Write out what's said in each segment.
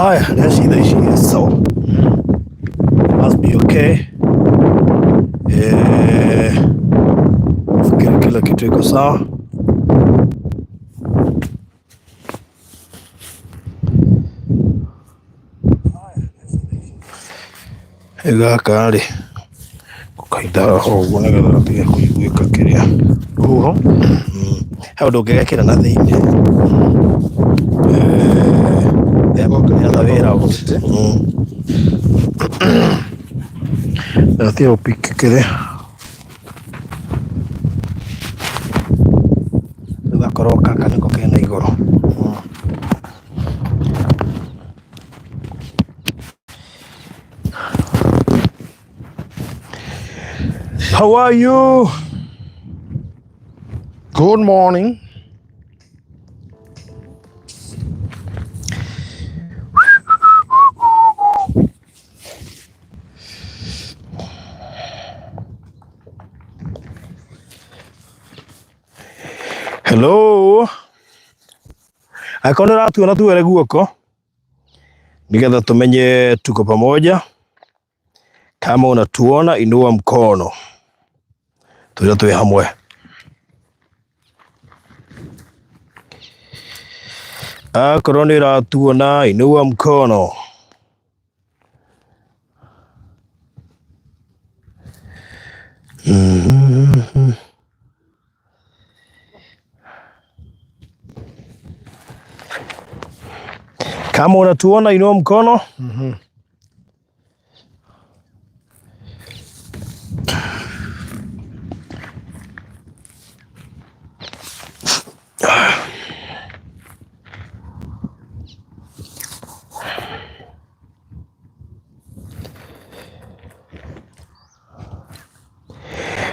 Haya, ndĩreciria thaa ici so must be okay. Fikiri kila kitu iko sawa. Rĩu gaka rĩ, gũkaita haha ũguo nĩgetha gatige kũiguĩka kĩrĩa rũhuho. He ũndũ ũngĩgekĩra na thĩiniĩ getha wĩra gatige gũ pick kĩrĩa, rĩu gakorwo gaka nĩko kena igũrũ. How are you? Good morning. Hello. Angĩkorwo nĩ ũratuona tuoere guoko nĩgetha tumenye tuko pamoja. Kama unatuona inua mkono, tuja twĩ hamwe. Akorwo nĩ ũratuona inua mkono. Mm. Kama unatuona inua mkono.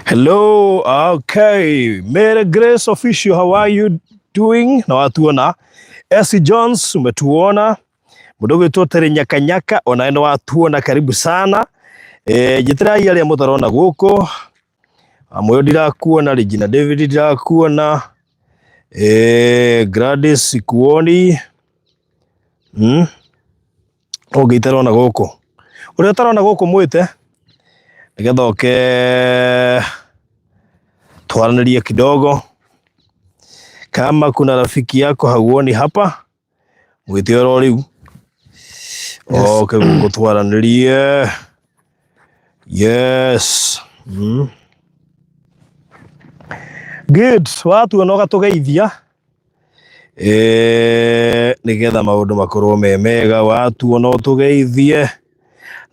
Hello, okay. Mary Grace Official, how are you doing? Na watuona. Essie Jones, umetuona. Mũndũ ũgwĩtwo Terry Nyakanyaka, onawe nĩ watuona, karibu sana. Njĩtĩrai arĩa mũtarona gũkũ. Amwe ndirakuona, Regina David ndirakuona. Gladys sikuoni. Ũngĩ itarona gũkũ. Ũrĩa ũtarona gũkũ mwĩte nĩgetha oke twaranĩrie kidogo. Kama kuna rafiki yako hauoni hapa, mwĩte oro rĩu oke gũkũ twaranĩrie. Yes. Good. Watuona ũgatũgeithia nĩgetha maũndũ makorwo me mega. Watuona ũtũgeithie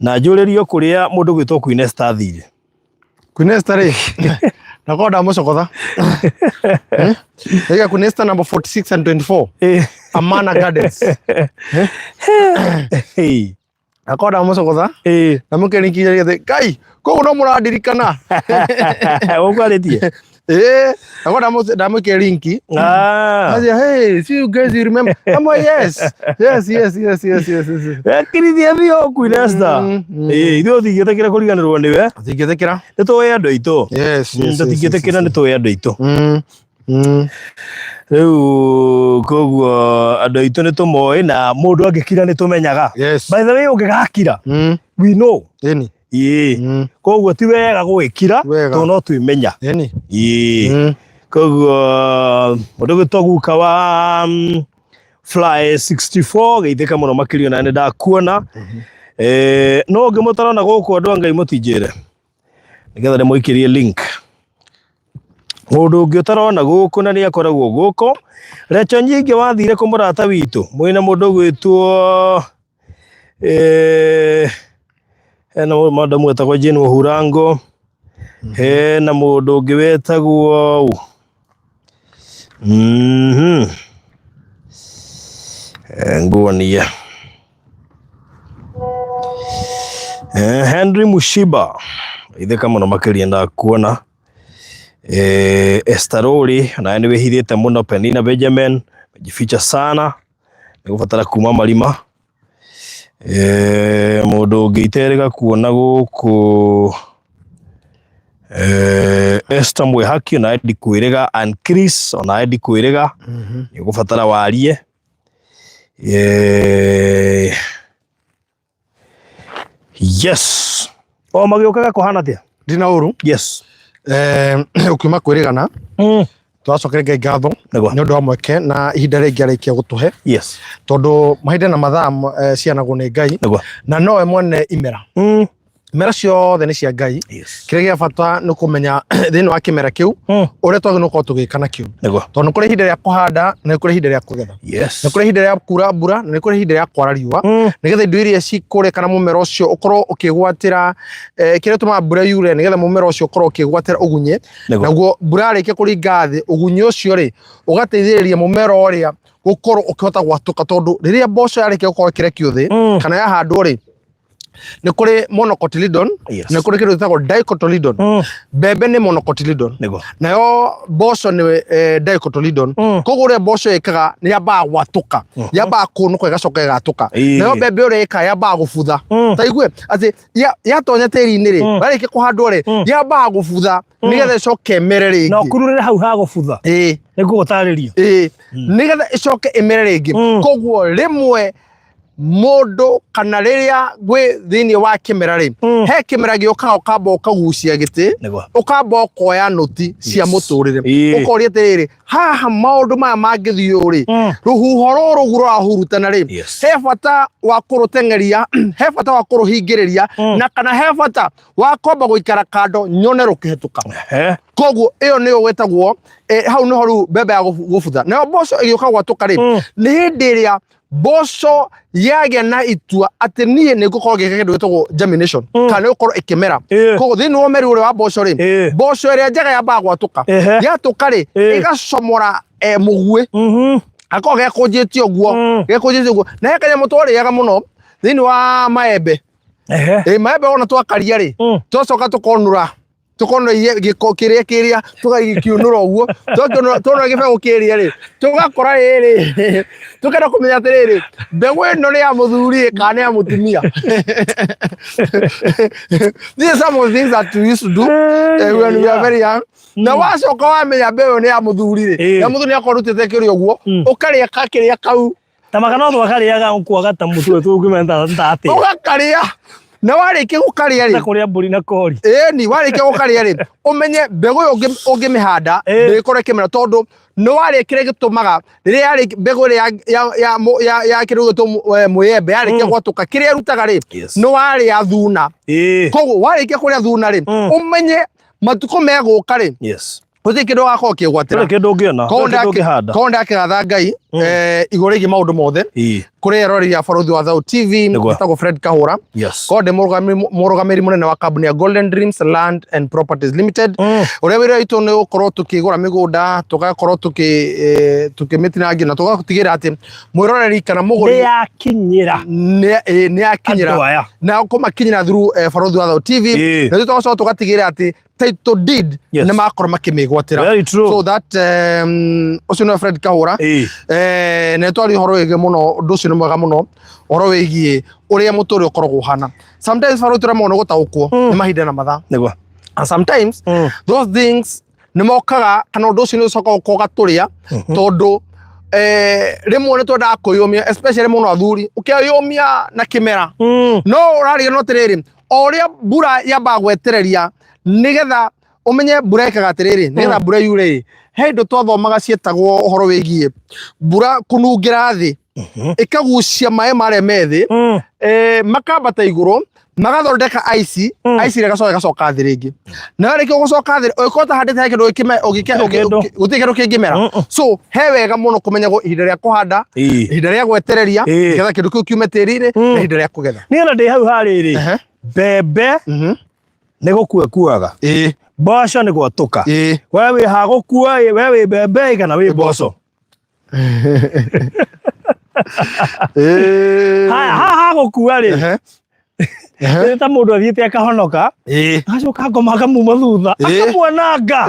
na njũrĩrio kũrĩa mũndũ gwĩtwo Queen Esther athire. Queen Esther rĩ, nakorwo ndamũcokotha. Ĩga Queen Esther number 46 and 24. Amana Gardens. Hey. Nakorwo ndamũcokotha. Na mũkĩringiria gĩthĩ. Ngai, koguo no mũrandirikana. Ũkwarĩtie? Nakorwo ndamwĩkĩra linki. Aja, hey, see you guys, you remember? I'm like, yes. Yes, yes, yes, yes, yes, yes. Ekirithia biũ Queen Esther. Ithuĩ tũtingĩtĩkĩra kũriganĩrwo nĩwe. Tũtingĩtĩkĩra. Nĩ tũĩ andũ aitũ. Yes, yes, yes. Tũtingĩtĩkĩra nĩ tũĩ andũ aitũ. Rĩu koguo andũ aitũ nĩ tũmoĩ na mũndũ angĩkira nĩ tũmenyaga. Yes. By the way ũngĩgakira, we know. Ĩni. Ĩĩ. Koguo ti wega gwĩkira Wega. tondũ no twĩmenya. Ĩni. Ĩĩ. Koguo mũndũ gwĩtwo guka wa Fly 64 geithĩka mũno makĩria na nĩ ndakuona. No ũngĩ mũtarona gũkũ andũ a Ngai mũtinjĩre nĩgetha ndĩmũikĩrie link. Mũndũ ũngĩ ũtarona gũkũ na nĩ akoragwo gũkũ, Recho nyingĩ wathire kũ mũrata witũ mwĩna mũndũ ũgwĩtwo hena madamu wetagwo Jane Mũhurango, hena mũndũ ũngĩ wetagwo nguonie Henry Mushiba itheka mũno makĩria ndakuona. Esther Rori nawe nĩ wĩhithĩte mũno. Penina Benjamin umejificha sana, nĩ gũbatara kuma marima. Mũndũ ũngĩ iterĩga kuona gũkũ Esther Mwĩhaki onawe ndikwĩrĩga, Ann Chris onawe ndikwĩrĩga, nĩ ũgũbatara warie. Yeah. Yes. O magĩũkaga kũhana atĩa? Ndina ũru. Yes. Ũkiuma kwĩrĩgana tũracokeria Ngai ngatho Nĩguo. nĩ ũndũ wa mweke na ihinda rĩngĩ arĩkia gũtũhe Yes. tondũ mahinda na mathaa cianagwo nĩ Ngai Nĩguo. na nowe mwene imera. Imera ciothe nĩ cia Ngai. Yes. Kĩrĩa gĩa bata nĩ kũmenya thĩinĩ wa kĩmera kĩu ũrĩa twagĩrĩirwo gũkorwo tũgĩka nakĩo. Nĩguo. Tondũ nĩ kũrĩ ihinda rĩa kũhanda na nĩ kũrĩ ihinda rĩa kũgetha. Yes. Nĩ kũrĩ ihinda rĩa kura mbura na nĩ kũrĩ ihinda rĩa kwara riũa. Nĩgetha indo iria cikũre kana mũmera ũcio ũkorwo ũkĩgwatĩra kĩrĩa gĩtũmaga mbura yure nĩgetha mũmera ũcio ũkorwo ũkĩgwatĩra ũgunye. Nĩguo. Naguo mbura yarĩkia kũringa thĩ ũgunyi ũcio rĩ ũgateithĩrĩria mũmera ũrĩa gũkorwo ũkĩhota gwatũka tondũ rĩrĩa mboco yarĩkia gũkorwo ĩkĩrekio thĩ kana yahandwo rĩ nĩ kũrĩ monocotyledon Yes. nĩ kũrĩ kĩndũ gĩtagwo dicotyledon. Mbembe nĩ monocotyledon Nĩguo. Nayo mboco nĩ dicotyledon. Koguo ũrĩa mboco ĩkaga nĩ yambaga gwatũka, yambaga kũnũka ĩgacoka ĩgatũka. Nayo mbembe ũrĩa ĩkaga yambaga gũbutha. Ta igue atĩ yatonya tĩri-inĩ rĩ, yarĩkia kũhandwo rĩ, yambaga gũbutha nĩgetha ĩcoke ĩmere Na rĩngĩ. ũkururĩre hau ha gũbutha. Ĩĩ. Nĩngũgũtarĩria. Ĩĩ, nĩgetha ĩcoke ĩmere rĩngĩ. Koguo rĩmwe mũndũ kana rĩrĩa gwĩ thĩinĩ wa kĩmera rĩ, he kĩmera gĩũkaga ũkamba ũkagucia gĩtĩ, Nĩguo. ũkamba ũkoya nũti cia Yes. mũtũrĩre, ũkoria atĩrĩrĩ, haha maũndũ maya mangĩthiĩ ũũ rĩ, rũhuho rũrũ ũguo rũrahurutana rĩ, Yes. he bata wa kũrũteng'eria, he bata wa kũrũhingĩrĩria, na kana he bata wa kwamba gũikara kando nyone rũkĩhetũka. Ehe. Koguo ĩyo nĩyo gwĩtagwo hau nĩho rĩu mbembe ya gũbutha. Nayo mboco ĩgĩũka gwatũka rĩ, nĩ hĩndĩ ĩrĩa mboco yagĩa na itua atĩ niĩ nĩ ngũkorwo ngĩka kĩndũ gĩtagwo germination kana nĩ gũkorwo ĩkĩmera. Koguo thĩinĩ wa ũmeri ũrĩa wa mboco rĩ, mboco ĩrĩa njega yambaga gwatũka. Yatũka rĩ, ĩgacomora mũguĩ. Gakoragwo gekũnjĩte ũguo, gekũnjĩte ũguo. Na he kanyamũ twarĩaga mũno thĩinĩ wa maembe. Maembe wona twakaria rĩ, twacoka tũkonũra, tukonora gĩko kĩrĩa kĩrĩa tũgagĩkiunũra ũguo, twakĩũnũra tuonora gĩbegũ kĩrĩa rĩ, tũgakora rĩrĩ, tũkenda kũmenya atĩrĩrĩ, mbegũ ĩno nĩ ya mũthuri ĩ kana nĩ ya mũtumia. These are some of the things that we used to do when we were very young. Na wacoka wamenya mbegũ ĩyo nĩ ya mũthuri rĩ, ya mũthuri nĩ akorwo arutĩte kĩrĩa ũguo, ũkarĩa kakĩrĩa kau. Ta makana twakarĩaga kwaga ta mũtu tũngĩmenya ta atĩa. Ũgakarĩa. Na warĩkia gũkarĩa rĩ, Ta kũrĩa mbũri na kori. Ĩni, warĩkia gũkarĩa rĩ, ũmenye mbegũ ĩyo ũngĩmĩhanda ndĩgĩkorwo ĩkĩmera tondũ nĩ warĩa kĩrĩa gĩtũmaga rĩrĩa yarĩ mbegũ ĩrĩa ya kĩndũ gĩtwo mũyembe yarĩkia gwatũka kĩrĩa ĩrutaga rĩ, nĩ warĩa thuna. Koguo warĩkia kũrĩa thuna rĩ, ũmenye matukũ megũka rĩ, gũtirĩ kĩndũ ũgakorwo ũkĩgwatĩra. Gũtirĩ kĩndũ ũngĩona, Koguo gũtirĩ kĩndũ ũngĩhanda. Koguo ndakĩgatha Ngai igũrũ rĩgiĩ maũndũ mothe kũrĩ eroreri a Barũthi wa Thau TV. Nĩguo. Njĩtagwo Fred Kahũra. Koguo ndĩ mũrũgamĩrĩri mũnene wa kambuni ya Golden Dreams Land and Properties Limited, ũrĩa wĩra witũ nĩ gũkorwo tũkĩgũra mĩgũnda, tũgakorwo tũkĩmĩtinangia na tũgatigĩrĩra atĩ mwĩroreri kana mũgũri Nĩ yakinyĩra nĩ yakinyĩra andũ aya. Na kũmakinyĩra through Barũthi wa Thau TV. Na ithuĩ tũgacoka tũgatigĩrĩra atĩ title deed nĩ makorwo makĩmĩgwatĩra. Very true. So that ũcio nĩwe Fred Kahũra. Na twaria ũhoro wĩgiĩ mũno, ũndũ ũcio nĩ mwega mũno, ũhoro wĩgiĩ ũrĩa mũtũrĩre ũkoragwo ũhana. Sometimes barũ tũremagwo nĩ gũtaũkwo nĩ mahinda na mathaa. Nĩguo. And sometimes those things nĩ mokaga kana ũndũ ũcio nĩ ũcokaga ũka ũgatũrĩa tondũ rĩmwe nĩ twendaga kwĩyũmia, especially mũno athuri, ũkeyũmia na kĩmera. No ũrariganĩrwo atĩrĩrĩ, o ũrĩa mbura yambaga gwetereria nĩgetha ũmenye mbura ĩkaga atĩrĩrĩ, nĩgetha mbura yure ĩ, he indo twathomaga ciĩtagwo ũhoro wĩgiĩ mbura kũnungĩra thĩ, ĩkagucia maĩ marĩa me thĩ, makambata igũrũ magathondeka ice. Ice ĩrĩa ĩgacoka ĩgacoka thĩ rĩngĩ, na yarĩkia gũcoka thĩ ũngĩkorwo ũtahandĩte he kĩndũ Gũtirĩ kĩndũ. Gũtirĩ kĩndũ kĩngĩmera. So he wega mũno kũmenya ihinda rĩa kũhanda, ihinda rĩa gwetereria nĩgetha kĩndũ kĩu kiume tĩri-inĩ, na ihinda rĩa kũgetha. Niĩ ona ndĩ hau harĩrĩ, mbembe nĩ gũkua kuaga, mboco nĩ gwatũka. We wĩ ha gũkua ĩ, we wĩ mbembe ĩ kana wĩ mboco? Haya, haha ha gũkua rĩ, nĩ ta mũndũ athiĩte akahonoka, agacoka ngoma akamuma thutha, akamwananga.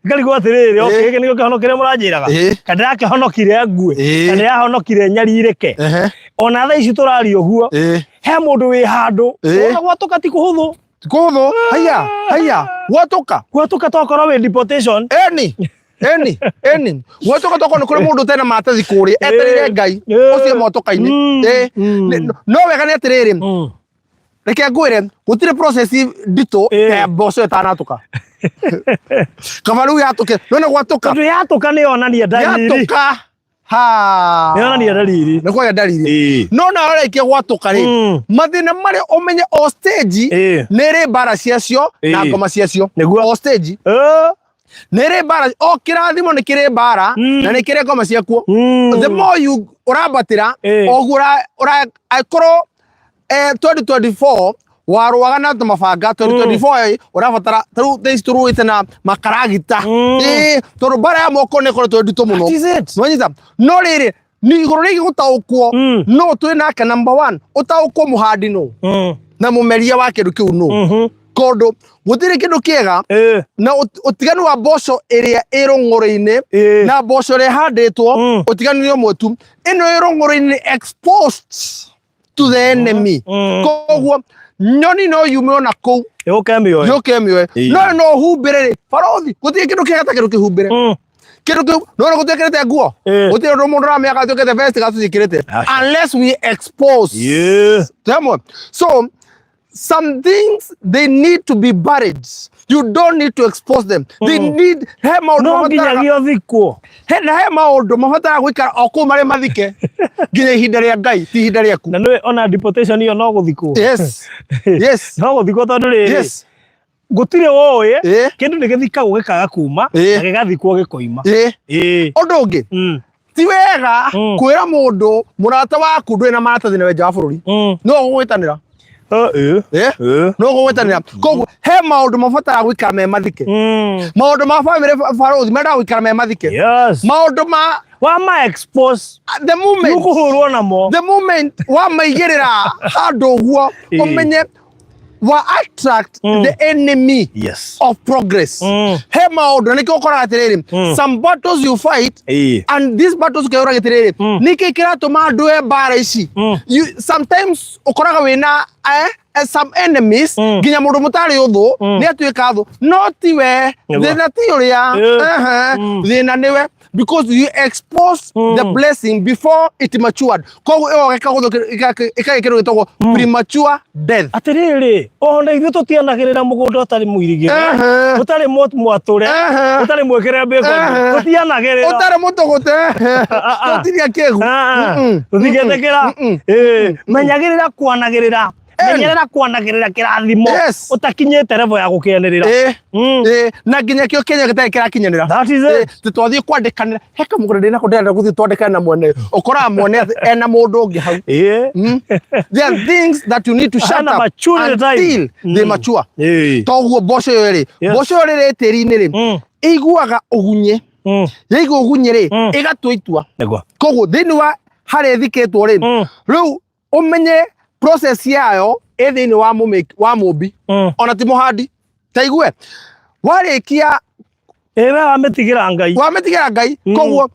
Ngarigwo atĩrĩrĩ, okay, gĩkĩ nĩkĩo kĩhono kĩrĩa mũranjĩraga? Kana ndĩrakĩhonokire ngue? Kana ndĩrahonokire nyarirĩke? Ona thaa ici tũraria ũguo, he mũndũ wĩ handũ ona gwatũka ti kũhũthũ. Kũhũthũ, haiya haiya, gwatũka. Gwatũka tokorwo wĩ deportation. Eni. Eni, eni. Gwatũka tokorwo nĩ kũrĩ mũndũ ũtarĩ na maratathi kũrĩa etereire Ngai ũcio motoka-inĩ. No wega nĩ atĩrĩrĩ, reke ngwĩre gũtirĩ process nditũ ta ya mboco ĩtanatũka. Kaba rĩu yatũke, no nĩ gwatũka. Tondũ yatũka nĩ yonania ndariri. Yatũka. Ha. Nĩ yonania ndariri. Nĩ kwagĩa ndariri. No na warĩkia gwatũka rĩ, mathĩna marĩa ũmenye o stage nĩ ĩrĩ mbara ciacio na ngoma ciacio. Nĩguo. O stage. Nĩ ĩrĩ mbara, o kĩrathimo nĩ kĩrĩ mbara na nĩ kĩrĩ ngoma ciakuo. The more you ũrambatĩra, oguo ũra angĩkorwo 2024 warũaga na mabanga 2024 ĩ, ũrabatara tarĩu thaa ici tũrũĩte na makaragita. Tondũ mbara ya moko nĩ ĩkoretwo ĩ nditũ mũno. That is it. Nĩwanyita? No rĩrĩ, nĩ igũrũ rĩgiĩ gũtaũkwo no twĩ nake number one, ũtaũkwo mũhandi nũ na mũmeria wa kĩndũ kĩu nũ. Tondũ gũtirĩ kĩndũ kĩega na ũtiganu wa mboco ĩrĩa ĩ rũng'ũrĩ-inĩ na mboco ĩrĩa ĩhandĩtwo, ũtiganu nĩ ũmwe tu. Ĩno ĩ rũng'ũrĩ-inĩ nĩ exposed to the enemy. Koguo nyoni no yume ona kũu Yũke mĩoe. Yũke mĩoe. No no humbĩre rĩ, barothi, gũtirĩ kĩndũ kĩega ta kĩndũ kĩhumbĩre. Kĩndũ kĩu no nĩ gũtuĩkĩrĩte nguo. Gũtirĩ ũndũ mũndũ ũramĩaka atuĩkĩte vest gatũciĩkĩrĩte. Aca. Unless we expose. Temwe. So some things, they need to be buried. You don't need to expose them. They need he maũndũ No mabataraga nginyagia ũthikwo. He na he maũndũ mabataraga gũikara o kũu marĩ mathike nginya ihinda rĩa Ngai, ti ihinda rĩaku. Na nĩ ona deportation ĩyo no gũthikwo. Yes. No gũthikwo tondũ rĩrĩ, gũtirĩ ũĩ, kĩndũ nĩ gĩthikagwo gĩkaga kuma na gĩgathikwo gĩkoima. Ũndũ ũngĩ, ti wega kwĩra mũndũ mũrata waku ndũrĩ na maratathi na wenja wa bũrũri. No ũgũgwĩtanĩra. No ũgũgwĩtanĩra. Koguo he maũndũ mabataraga gũikara me mathike. Maũndũ ma bamĩrĩ, barothi, mendaga gũikara me mathike. Maũndũ ma Wa ma expose the moment nĩũkũhũrwo namo. The moment wamaigĩrĩra handũ ũguo, ũmenye wa attract the enemy of progress. He maũndũ na nĩkĩo ũkoraga atĩrĩrĩ, some battles you fight and these battles ũkeyũragia atĩrĩrĩ, nĩkĩ kĩratũma ndũe mbara ici? You, sometimes ũkoraga wĩna some enemies, nginya mũndũ mũtarĩ ũthũ nĩ atuĩka thũ, no ti we. Thĩna ti ũrĩa. Thĩna nĩwe, because you expose the blessing before it matured. Koguo ĩyo ĩkagĩa kĩndũ gĩtagwo premature death. Atĩrĩrĩ, ona ithuĩ tũtianagĩrĩra mũgũnda ũtarĩ mũirigĩre, ũtarĩ mwatũre, ũtarĩ mwĩkĩre mbĩko, tũtianagĩrĩra. Ũtarĩ mũtũgũte, tũtiria kĩgu. Tũtingĩtĩkĩra. Menyagĩrĩra kwanagĩrĩra, menyerera kwanagĩrĩra kĩrathimo ũtakinyĩte level ya gũkĩanĩrĩra. Na nginya kĩo Kenya gĩtarĩ kĩrakinyanĩra. That is it. Twathiĩ kwandĩkanĩra he kamũgũnda ndĩnako ndĩrenda gũthiĩ twandĩkane na mwene, ũkoraga mwene atĩ ena mũndũ ũngĩ hau. There are things that you need to shut Hana up maturity time. until they mature. Toguo mboco ĩyo rĩ, mboco ĩyo rĩrĩ tĩri-inĩ rĩ, ĩiguaga ũgunye. Yaigua ũgunye rĩ, ĩgatua itua. Koguo thĩinĩ wa harĩa ĩthikĩtwo rĩ, rĩu ũmenye process yayo ĩ thĩinĩ wa wa mũmbi, ona ti mũhandi. Taigue warĩkia Ĩ we wamĩtigĩra Ngai. Wamĩtigĩra Ngai. Koguo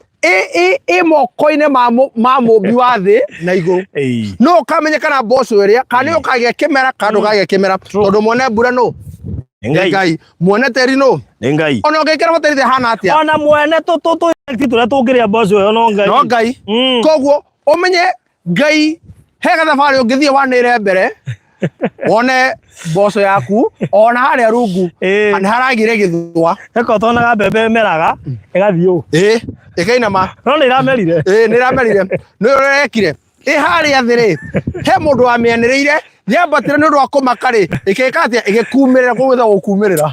ĩ moko-inĩ ma mũmbi wa thĩ na igũrũ. No ũkamenya kana mboco ĩrĩa kana nĩ ũkagĩa kĩmera kana ndũkagĩa kĩmera, tondũ mwene mbura nũ? Nĩ Ngai. Ngai. Mwene tĩri nũ? Nĩ Ngai. Ona ũngĩkĩra bataraitha ĩhana atĩa, Ona mwene tũ tũrĩa tũngĩrĩa mboco ĩyo no Ngai. No Ngai. Koguo ũmenye Ngai he gathabarĩ ũngĩthiĩ wanĩre mbere wone mboco yaku ona harĩa rungu nĩ haragire gĩthũa. Eko tonaga mbembe ĩmeraga ĩgathiĩ ũũ. Ĩ ĩkainama. No nĩ ĩramerire. Ĩ nĩ ĩramerire, nĩ ũrĩa ĩrekire ĩ harĩa thĩ rĩ, he mũndũ wamĩanĩrĩire yambatĩra nĩ ũndũ wa kũmaka rĩ, ĩkĩka atĩa? Ĩgĩkumĩrĩra. Kũu gwĩtagwo gũkumĩrĩra.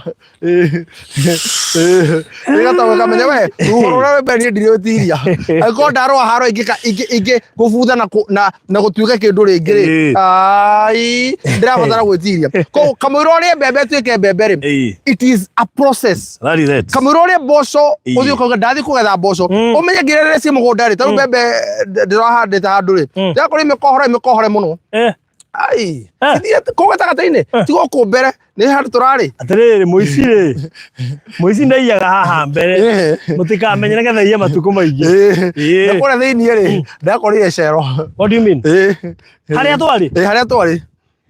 Ĩgatagwo ĩkamenya we rũhoro ũrĩa wĩ mbere niĩ ndirĩũtiria, angĩkorwo ndarũa haro ingĩ gũbutha na gũtuĩka kĩndũ rĩngĩ rĩ, ai ndĩrabatara gwĩtiria. Koguo kamũira ũrĩe mbembe ĩtuĩke mbembe rĩ, it is a process. That is it. Kamũira ũrĩe mboco ũthiĩ ũkauga ndathiĩ kũgetha mboco, ũmenye nginya rĩrĩa ciĩ mũgũnda rĩ, tarĩu mbembe ndĩrahandĩte handũ rĩ, ndĩrakorwo imĩkohore imĩkohore mũno. Ai, ithiĩ kũu gatagatĩ-inĩ, ti gũkũ mbere, nĩ handũ tũrarĩ. Atĩrĩrĩ, mũici rĩ, mũici ndaiyaga haha mbere, mũtikamenye nĩgetha iye matukũ maingĩ. Na kũrĩa thĩiniĩ rĩ, ndakorire cero. What do you mean? Harĩa twarĩ? Ĩ, harĩa twarĩ.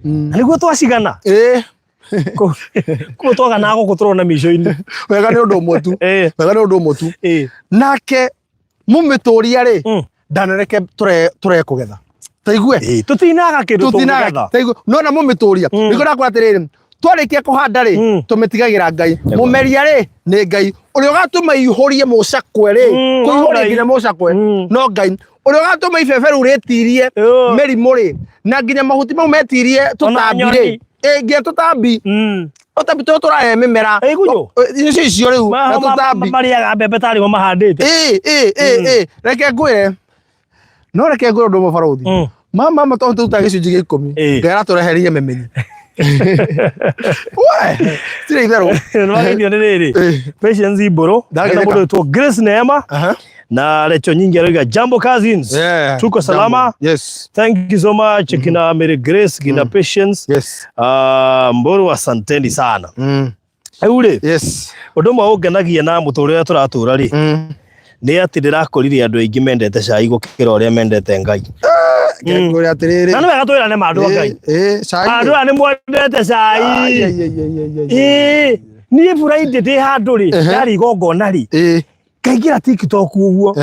Na nĩguo twacigana. Ĩ. Kũu twaga na gũkũ tũrona mĩico-inĩ. Wega nĩ ũndũ ũmwe tu. Wega nĩ ũndũ ũmwe tu. Nake mũmĩtũria rĩ, ndanareke tũrege kũgetha. Taigue. Tũtinaga kĩndũ Tũtinaga tũngĩgetha. taigue. Nona mũmĩtũria. Nĩguo ndakwĩra atĩrĩrĩ, twarĩkia kũhanda rĩ, tũmĩtigagĩra Ngai. Mũmeria rĩ, nĩ Ngai. Ũrĩa ũgatũma ihũrie mũcakwe rĩ, No kũihũria Ngai. nginya mũcakwe, no Ngai. Ũrĩa ũgatũma ibebe rĩu rĩtirie mĩrimũ rĩ, na nginya mahuti mau metirie tũtambi rĩ, nyoni. Nginya tũtambi, tũtambi tũrĩa tũrarĩa mĩmera. Igunyũ. Icio icio rĩu, na tũtambi. Marĩaga mbembe tarĩ o mahandĩte. Ĩ, ĩ, ĩ, ĩ, reke ngwĩre, no reke ngwĩre ũndũ ũmwe barũthi. Mama ma tondũ tũrutaga gĩcunjĩ gĩa 10, Ngai aratũrehereire memenyi. We, tirĩ itherũ. Nĩwageithio nĩ rĩrĩ. Patience Imbũrũ, Ndagĩtheka. na mũndũ wĩtwo Grace Neema Aha. na Recho Nyingi arauga jambo cousins. Yeah, Tuko salama. Jambo. Yes. Thank you so much kina Mary Grace, kina Patience. Yes. Mbũrũ asanteni sana. Rĩu rĩ, Yes. ũndũ ũmwe ũngenagia na mũtũrĩre ũrĩa tũratũra rĩ, nĩ atĩ ndĩrakorire andũ aingĩ mendete cai gũkĩra ũrĩa mendete Ngai. Ngwĩre atĩrĩrĩ. Na nĩ wega twĩrane ma andũ a Ngai. Cai. Andũ aya nĩ mwendete cai. Ai, ai, ai, ai, ai, ai. Ĩĩ, niĩ Friday ndĩ handũ rĩ, ndarĩ igongona rĩ, ngaingĩra TikTok ũguo.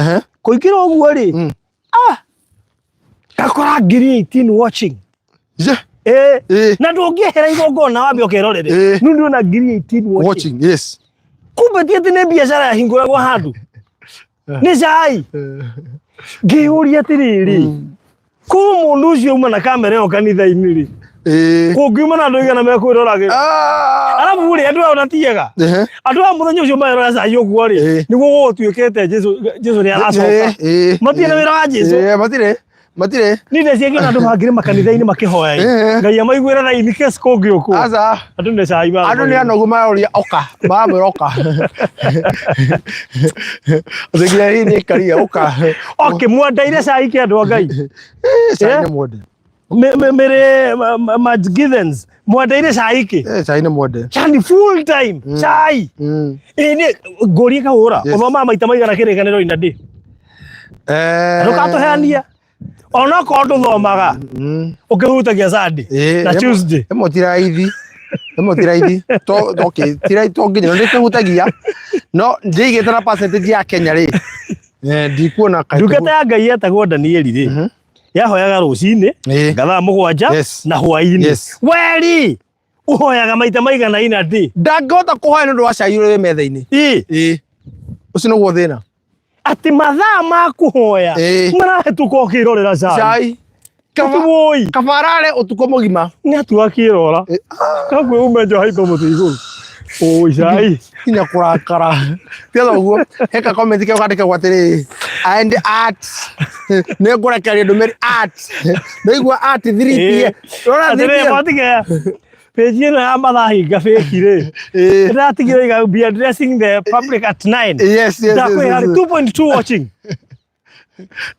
Kũingĩra ũguo rĩ, ngakora 18,000 watching. Je. Na ndũngĩehera igongona wambe ũkerorere. Nĩ ndĩrona 18,000 watching. Watching, yes. Kumbe ti atĩ nĩ biacara yahingũragwo handũ. Nĩ cai. Ngĩyũria atĩrĩrĩ, korwo mũndũ ũcio auma na kamera ĩyo kanitha-inĩ rĩ, kũngiuma na andũ aigana mekwĩroragĩra. Arabu rĩ, andũ aya ona ti ega. Andũ aya mũthenya ũcio marerora cai ũguo rĩ, nĩguo gũgũtuĩkĩte Jesu nĩ aracoka. Matirĩ na wĩra wa Jesu. Matirĩ. Matirĩ. Niĩ ndeciria andũ mangĩrĩ makanitha-inĩ makĩhoya. Ngai amaiguĩre tha in case kũngĩũkwo. Aca. Andũ nĩ cai Andũ nĩ anogu maroria oka, maramwĩra oka. Atĩ nginya hihi nĩ karia oka. Okay, mwendeire cai kĩ andũ a Ngai. Cai nĩ mwende. Mĩrĩ Githens, mwendeire cai kĩ? Cai nĩ mwende. Yani full time cai. Ĩ nĩ ngũrie kahũra, ũthomaga maita maigana kĩrĩkanĩro ina ndĩ. Ndũgatũheanie. Onokorwo ndũthomaga, ũkĩhutagia Sunday na Tuesday. Ĩmwe ti raithi. Ĩmwe ti raithi. Okay, ti raithi to nginya ndĩkĩhutagia. No ndĩigĩte na percentage ya Kenya rĩ. Ndikuona kaĩ. Ndungata ya Ngai yetagwo Danieli rĩ, yahoyaga rũcinĩ ngathaa 7 na hwaĩ-inĩ. Weri ũhoyaga maita maigana ina ndĩ. Ndangĩhota kũhoya nĩ ũndũ wa cai ũrĩa wĩ metha-inĩ. Ũcio nĩguo thĩna. Atĩ mathaa ma kũhoya marahĩtũka ũkĩrorera cai. Cai. Woi. Kabarare ũtukũ mũgima. Nĩ atua akĩrora. Kaguo ume njo haimba mũtĩ igũrũ. Oi cai. Nginya kũrakara. Tiga ũguo. Heka comment kĩo kandĩkagwo atĩrĩrĩ. And at nĩ ngũrekereria ndũmĩrĩri at. Ndaigua at 3 pm. Rora 3 Atĩrĩrĩ pm. mwatige page ĩno ya mathaa hinga fake rĩ. Ndĩratigire iga be addressing the public at 9. Yes, yes, Ndakwĩ yes, harĩ yes. 2.2 watching.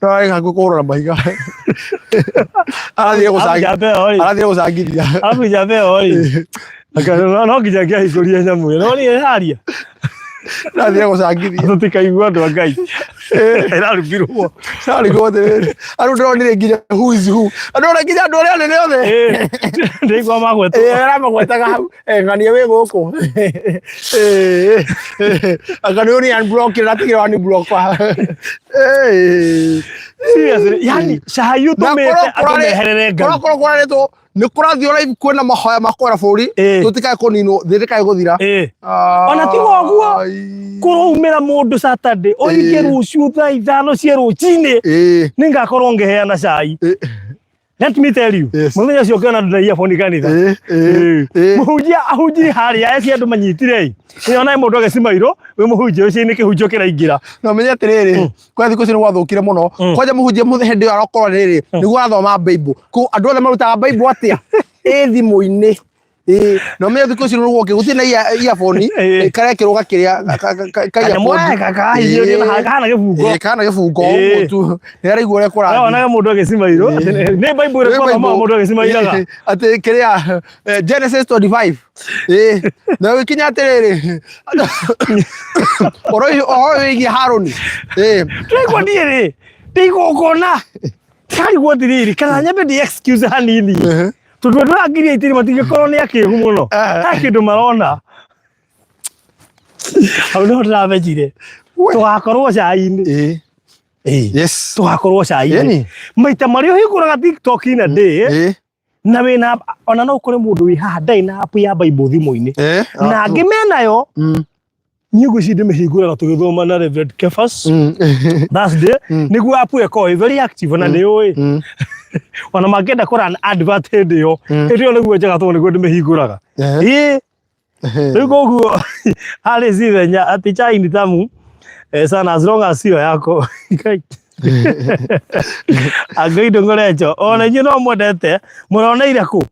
No arĩ hakuhĩ kũhũrwo na mahiga. Arathiĩ gũcangithia. Arathiĩ gũcangithia. Arabu njamba ĩyo rĩ. No nginya ngĩahingũria nyamũ ĩyo. No nĩ ĩraria. Arathiĩ gũcangithia. Tũtikaigua andũ a Ngai. Ĩrarugirwo. Ĩrarugirwo atĩrĩrĩ. Andũ ndĩronire nginya who is who. Andũ ona nginya andũ arĩa anene othe. Ndĩigua magwetwo. Aramagwetaga hau. Ng'ania wĩ gũkũ. Anga nĩ ũni unblock ndatigire wani block. Seriously, yani cai ũtũmĩte andũ meherere Ngai. Korwo kũrarĩtwo nĩ kũrathiĩ live kwĩna mahoya ma kwara bũrũri tũtikae kũninwo thĩ ndĩkae gũthira. Ona tiga ũguo kũraumĩra mũndũ Saturday oige rũciũ thaa 5 cia rũcinĩ nĩ ngakorwo ngĩheana cai. Let me tell you, mũthenya ũcio ũkĩona andũ na earphone kanitha. Mũhunjia ahunjirie harĩa eci andũ manyitire. Nĩona mũndũ agĩcimairwo wĩ mũhunjia ũcio nĩ kĩhunjio kĩraingĩra. Na ũmenye atĩrĩrĩ, kwa thikũ ici nĩ gwathũkire mũno. Kwanja mũhunjia hĩndĩ ĩyo arokorwo rĩrĩ, nĩguo arathoma Bible. Kũ andũ othe marutaga Bible atĩa? Ĩ thimũ-inĩ. Na ũmenye thikũ ici nĩ gũkĩ gũtirĩ na earphone, karekĩrwo gakĩrĩa ka earphone. Kahana gĩbungo. Kahana gĩbungo ũguo tu. Nĩ araigua ũrĩa kũrathiĩ. Onaga mũndũ agĩcimairwo. Nĩ Bible ĩrĩkũ athomaga mũndũ agĩcimairaga? Atĩ kĩrĩa Genesis 25. Na gũkinya atĩrĩrĩ. Ũhoro wĩgiĩ Harũni. Ndĩraigua niĩ rĩ, ndĩ igongona. Ndarigwo atĩrĩrĩ, kana nyambe ndĩ excuse hanini. Tondũ andũ aya 80,000 matingĩkorwo nĩ akĩgu mũno. Eh. He kĩndũ marona. Hau nĩho ndĩramenyire. We. Tũgakorwo cai-inĩ. Ĩĩ. Ĩĩ. Yes. Tũgakorwo cai-inĩ. Ĩni. Maita marĩa ũhingũraga TikTok in a day, Ĩĩ. na wĩna ona no ũkore mũndũ wĩ haha ndarĩ na app ya Bible thimũ-inĩ. Ĩĩ. Na angĩ menayo, Mm. niĩ ngwĩciria ndĩmĩhingũraga tũgĩthoma na Reverend Kefas. Thursday, nĩguo app ĩkorwo ĩ very active na nĩ ũĩ. Ona mangĩenda kũ run advert hĩndĩ ĩyo, hĩndĩ ĩyo nĩguo njega tondũ nĩguo ndĩmĩhingũraga. Ĩĩ. Rĩu koguo harĩ cithenya atĩ chai ni tamu sana as long as sio yako. Angĩ ndũng'orecho ona inyuĩ no mwendete mũroneire kũ?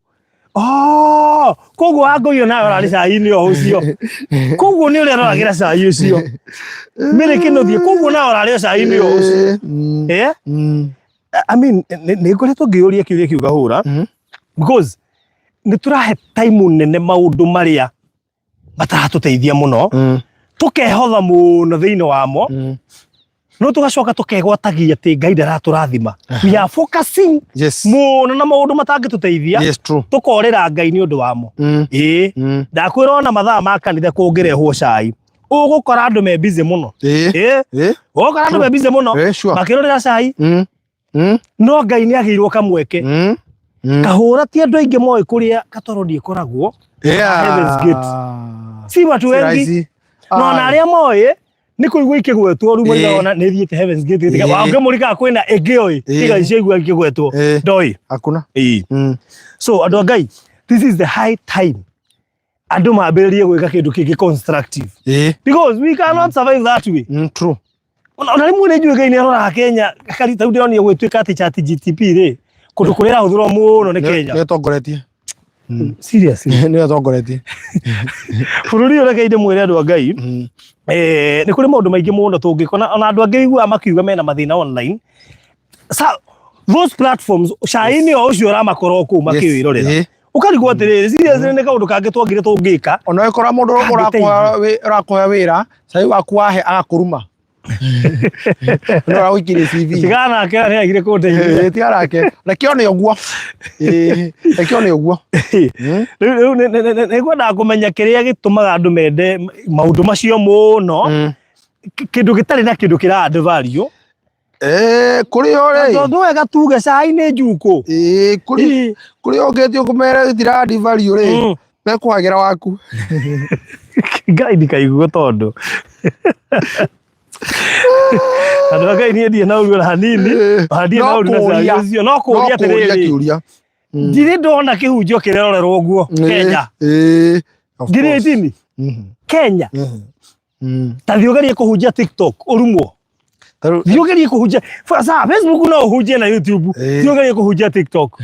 Oh, koguo wangũiyũ nawe ũrarĩ cai-inĩ o ũcio. Koguo nĩ ũrĩa ũroragĩra cai ũcio. Mĩrĩ kĩnũthie koguo nawe ũrarĩ o cai-inĩ o ũcio. Eh? I mean, nĩ ngoretwo ngĩyũria kĩũria kĩu ngahũra because nĩ tũrahe time nene maũndũ marĩa mataratũteithia mũno tũkehotha mũno thĩinĩ wamo no tũgacoka tũkegwatagia atĩ Ngai ndaratũrathima. We are focusing Yes. mũno na maũndũ matangĩtũteithia. Yes, true. Tũkorĩra Ngai nĩ ũndũ wamo. Ĩĩ. Ndakwĩra ona mathaa ma kanitha kũngĩrehwo cai ũgũkora andũ me busy mũno. Ĩĩ. Ĩĩ. Ĩĩ. Ũgũkora andũ me busy mũno Ĩĩ, sure. makĩrorera cai no Ngai nĩ agĩirwo kamweke. Kahũra ti andũ aingĩ moĩ kũrĩa Katoroni ĩkoragwo. Yeah. Heaven's Gate. Si watu Si wengi. rahisi. No ona arĩa moĩ nĩ kũigua ikĩgwetwo rĩu Ĩĩ. maigana nĩ thiĩte Heaven's Gate. Ĩĩ. Wangĩ mũrikaga kwĩna ĩngĩ oĩ. Ĩĩ. Tiga icio igua ikĩgwetwo. Ĩĩ. Ndoĩ. Hakuna. Ĩĩ. So andũ a Ngai, this is the high time andũ mambĩrĩrie gwĩka kĩndũ kĩngĩ constructive. Ĩĩ. Because we cannot survive that way. True. Ona rĩmwe nĩ njũĩ Ngai nĩ aroraga Kenya kari ta ndĩronire gwĩtuĩka atĩ chat GTP rĩ kũndũ kũrĩa ĩrahũthĩrwo mũno nĩ Kenya. Nĩ ĩtongoretie. Seriously. Nĩ ĩtongoretie. Bũrũri ũyũ reke ndĩmwĩre andũ a Ngai nĩ kũrĩ maũndũ maingĩ mũno tũngĩkona ona andũ angĩ iguaga makiuga mena mathĩna online. Sa, those platforms cai-inĩ o ũcio ũramakora o kũu makĩwĩrorera. Ĩĩ. Ũkarigwo atĩrĩrĩ, seriously nĩ kaũndũ kangĩ twagire tũngĩka. Ona ũgĩkora mũndũ Kangĩteithia. ũrakũhe wĩra cai waku wahe agakũruma. Nĩ ũragũikĩria CV. Tigana nake nĩ agire kũndeithia. Ĩĩ, tigana nake. Reke one ũguo. Ĩĩ, reke one ũguo. Rĩu nĩ ngwendaga kũmenya kĩrĩa gĩtũmaga andũ mende maũndũ macio mũno, kĩndũ gĩtarĩ na kĩndũ kĩra add value. Eh, kũrĩ o rĩ. Tondũ wega tuge cai nĩ njukũ. Ĩĩ, kũrĩ kũrĩ ũngĩthiĩ kũmera gĩtira add value rĩ. Mekũhagĩra waku. Ngai ndikaigua tondũ. Andũ a Ngai niĩ ndirĩ na ũru ona hanini, ona ndirĩ na ũru na cai ũcio. No kũũria atĩrĩrĩ, kĩũria. ndirĩ ndona kĩhunjio kĩrerorerwo ũguo Kenya. Ĩĩ. Of 18,000 course. Kenya. Ta thiĩ ũgerie kũhunjia TikTok ũrumwo. Thiĩ ũgerie kũhunjia sa Facebook no ũhunjie na YouTube. Thiĩ ũgerie kũhunjia TikTok.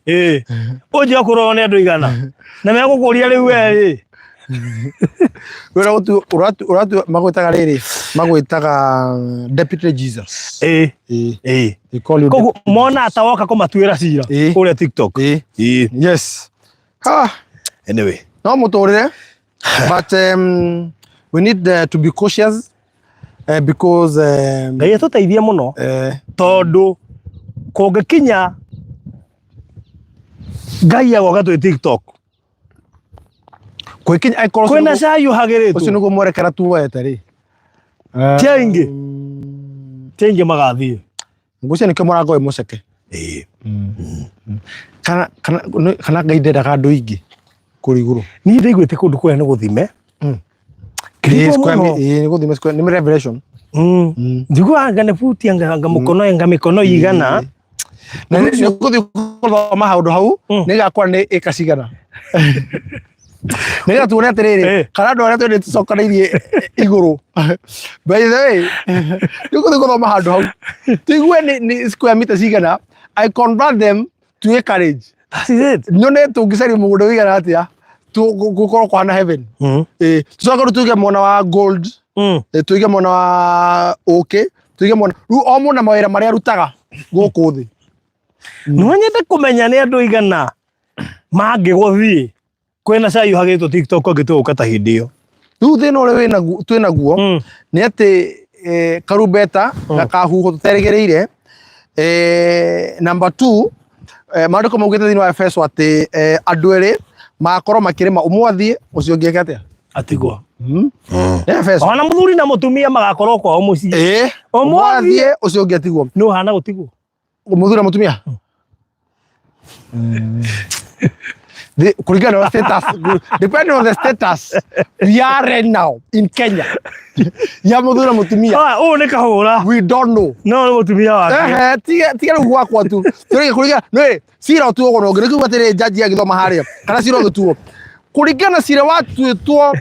Ĩĩ. Ũnjĩra kũrorwo nĩ andũ igana. Na megũkũria rĩu we rĩ. Wĩra ũratu magwĩtaga rĩrĩ magwĩtaga Deputy Jesus. Ĩĩ. Ĩĩ. They call you Koguo mona ta woka kũmatuĩra cira kũrĩa TikTok. Ĩĩ. Yes. Ah. Anyway. No mũtũrĩre but we need to be cautious because Ngai atũteithie mũno tondũ kũngĩkinya Ngai agoka twĩ TikTok kwĩkinya angĩkorwo kwĩna cai ũhagĩrĩtwo ũcio nĩguo mwerekera tuoete rĩ ti aingĩ ti aingĩ magathiĩ ngwĩciria nĩkĩo mũrango wĩ mũceke Ĩĩ. kana kana kana Ngai ndendaga andũ aingĩ kũrĩa igũrũ Niĩ ndaiguĩte kũndũ kũrĩa nĩ gũthime. Ĩĩ, Ngĩrigwo square mũno. ĩĩ, nĩ gũthime square nĩ revelation Njiguaga anga nĩ buti anga anga mũkono anga mĩkono igana. Na nĩ nĩ ũgũthiĩ gũthoma handũ hau nĩ gakora nĩ ĩka cigana nĩgetha tuone atĩrĩrĩ kana andũ arĩa twendete tũcokanĩirie igũrũ by the way nĩ ũgũthiĩ gũthoma handũ hau tũigue nĩ square meter cigana I convert them to acreage That is it. nyone tũngĩcaria mũgũnda ũigana atĩa gũkorwo kũhana heaven ĩĩ tũcoke rĩu tũige mwena wa gold tũige mwena wa ũkĩ tũige mwena rĩu o mũndũ na mawĩra marĩa arutaga gũkũ thĩ No nyende kũmenya nĩ andũ aigana mangĩgũthiĩ kwĩna cai ũhagĩtwo TikTok angĩtua ta hĩndĩ ĩyo. Rĩu thĩna ũrĩa wĩnaguo twĩnaguo nĩ atĩ karumbeta gakahuhwo tũterĩgĩrĩire. Number 2 Maandĩko maugĩte thĩinĩ wa Efeso atĩ andũ erĩ magakorwo makĩrĩma, ũmwe athiĩ, ũcio ũngĩ eke atĩa? Atigwo. Nĩ Efeso. Ona muthuri na mutumia magakorwo kwao mucii. Ĩĩ. Ũmwe Ũmwe athiĩ, athiĩ, ũcio ũngĩ atigwo. Nĩ ũhana gũtigwo. Mũthuri na mũtumia? Kũringana na status, depending on the status we are right now in Kenya ya mũthuri na mũtumia. Ah, ũyũ nĩ kahũra. We don't know. No nĩ mũtumia wake. Ehe, tiga rĩu gwakwa tu tũrĩge kũringana nĩ cira ũtuagwo na ũngĩ nĩkĩo atĩrĩ jaji agĩthoma harĩa kana cira ũgĩtuo kũringana na cira watuĩtwo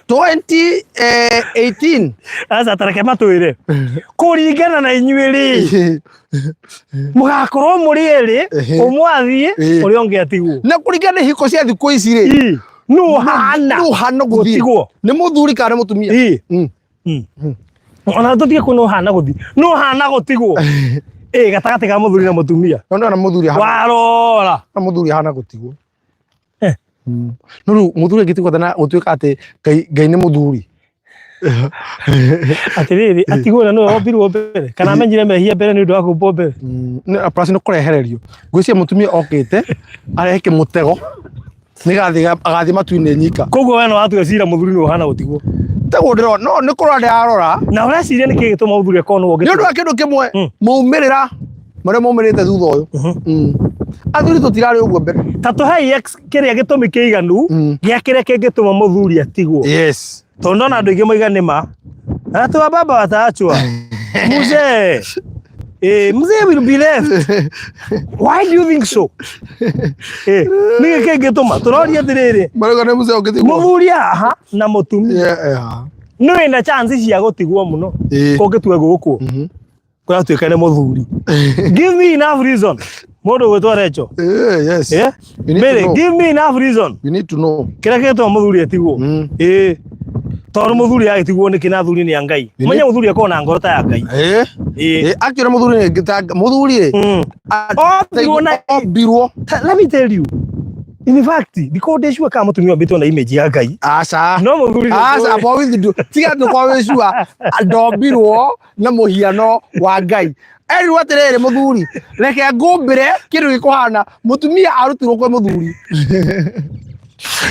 2018. Aca tareke matwĩre. Kũringana na inyuĩ rĩ, mũgakorwo mũrĩ erĩ, ũmwe athiĩ, ũrĩa ũngĩ atigwo. Na kũringana na ihiko cia thikũ ici rĩ, Nũ ũhana nũ ũhana gũthiĩ? Gũtigwo. Nĩ mũthuri kana nĩ mũtumia? Ona tũtige kũ nũ ũhana gũthiĩ, nũ ũhana gũtigwo? Ĩ gatagatĩ ka mũthuri na mũtumia. No ndona mũthuri ahana Warora. na mũthuri ahana gũtigwo. No rĩu mũthuri angĩtigwo atĩa na gũtuĩka atĩ Ngai Ngai nĩ mũthuri? Atĩrĩrĩ, atigwo na nĩwe wombirwo mbere kana amenyire mehia mbere nĩ ũndũ wa kũmbwo mbere? Plus nĩ kũrehererio. Ngwĩciria mũtumia okĩte arehe kĩmũtego nĩgathiĩ agathiĩ matu-inĩ nyika. Koguo we no watua cira mũthuri nĩ ũhana gũtigwo? Taguo ndĩrona, no nĩ kũrora ndĩrarora. Na ũreciria nĩkĩ gĩtũma mũthuri akorwo nĩwe Nĩ ũndũ wa kĩndũ kĩmwe, maumĩrĩra marĩa maumĩrĩte thutha ũyũ. Athuri tũtirarĩ ũguo mbere. Ta tũhei kĩrĩa gĩtũmi kĩiganu gĩa kĩrĩa kĩngĩtũma mũthuri atigwo. Yes. Tondũ ndona andũ aingĩ moiga nĩ ma. Ati wa baba wataachwa. Mzee. Mzee will be left. Why do you think so? Nĩkĩ kĩngĩtũma? Tũroria atĩrĩrĩ. Marauga nĩ mzee ũngĩtigwo. Mũthuri haha na mũtumia. Nĩ wĩna chance cia gũtigwo mũno. Ũngĩtua gũkũ. Kũratuĩka nĩ mũthuri. Give me enough reason. Mũndũ ũgwĩtwo Rachel. Yes. Yeah? You need to Mary, know. give me enough reason. You need to know. Kĩrĩa kĩngĩtũma mũthuri atigwo. Ĩĩ. Tondũ mũthuri agĩtigwo nĩkĩ na athuri nĩ a Ngai. Menya mũthuri akoragwo na ngoro ta ya Ngai. Ĩĩ. Actually mũthuri nĩ ta mũthuri rĩ. Ombirwo na Ombirwo. Let me tell you. In fact, ndikorwo ndĩ sure kana mũtumia ombĩtwo na image ya Ngai. Aca. No mũthuri nĩ Aca, njũĩ. amba withindu. Tiga ndũkorwo wĩ sure ndombirwo na mũhiano wa Ngai. Erirwo atĩrĩrĩ, mũthuri, reke ngũmbĩre kĩndũ gĩkũhana mũtumia arutirwo kwĩ mũthuri.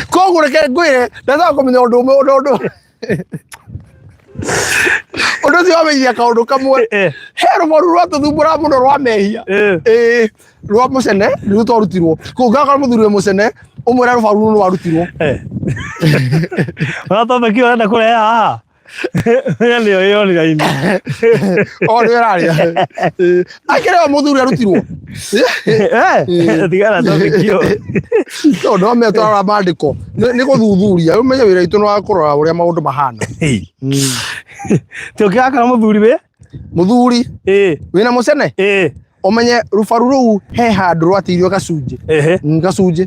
Koguo reke ngwĩre, ndacoka kũmenya ũndũ ũmwe, ũndũ ũcio wamenyithia kaũndũ kamwe. He rũboru rwatũthumbũra mũno rwa mehia. Ĩĩ, rwa mũcene nĩruo twarutirwo. Koguo ngakorwo mũthuri wĩ mũcene, ũmwĩre rũbaru rũu rwarutirwo. Ona topic ĩyo ũrenda kũrehe haha. Menya nĩyo ĩ online. O nĩyo ĩraria. Akĩrĩ o mũthuri arutirwo. Tigana na topic ĩyo. No no me twarora maandĩko nĩ gũthuthuria. Ũmenye wĩra witũ nĩ wa kũrora ũrĩa maũndũ mahana. Tũngĩgakora mũthuri wĩ? Mũthuri wĩna mũcene? Ũmenye rũbaru rũu he handũ rwatigirio gacunjĩ. Gacunjĩ.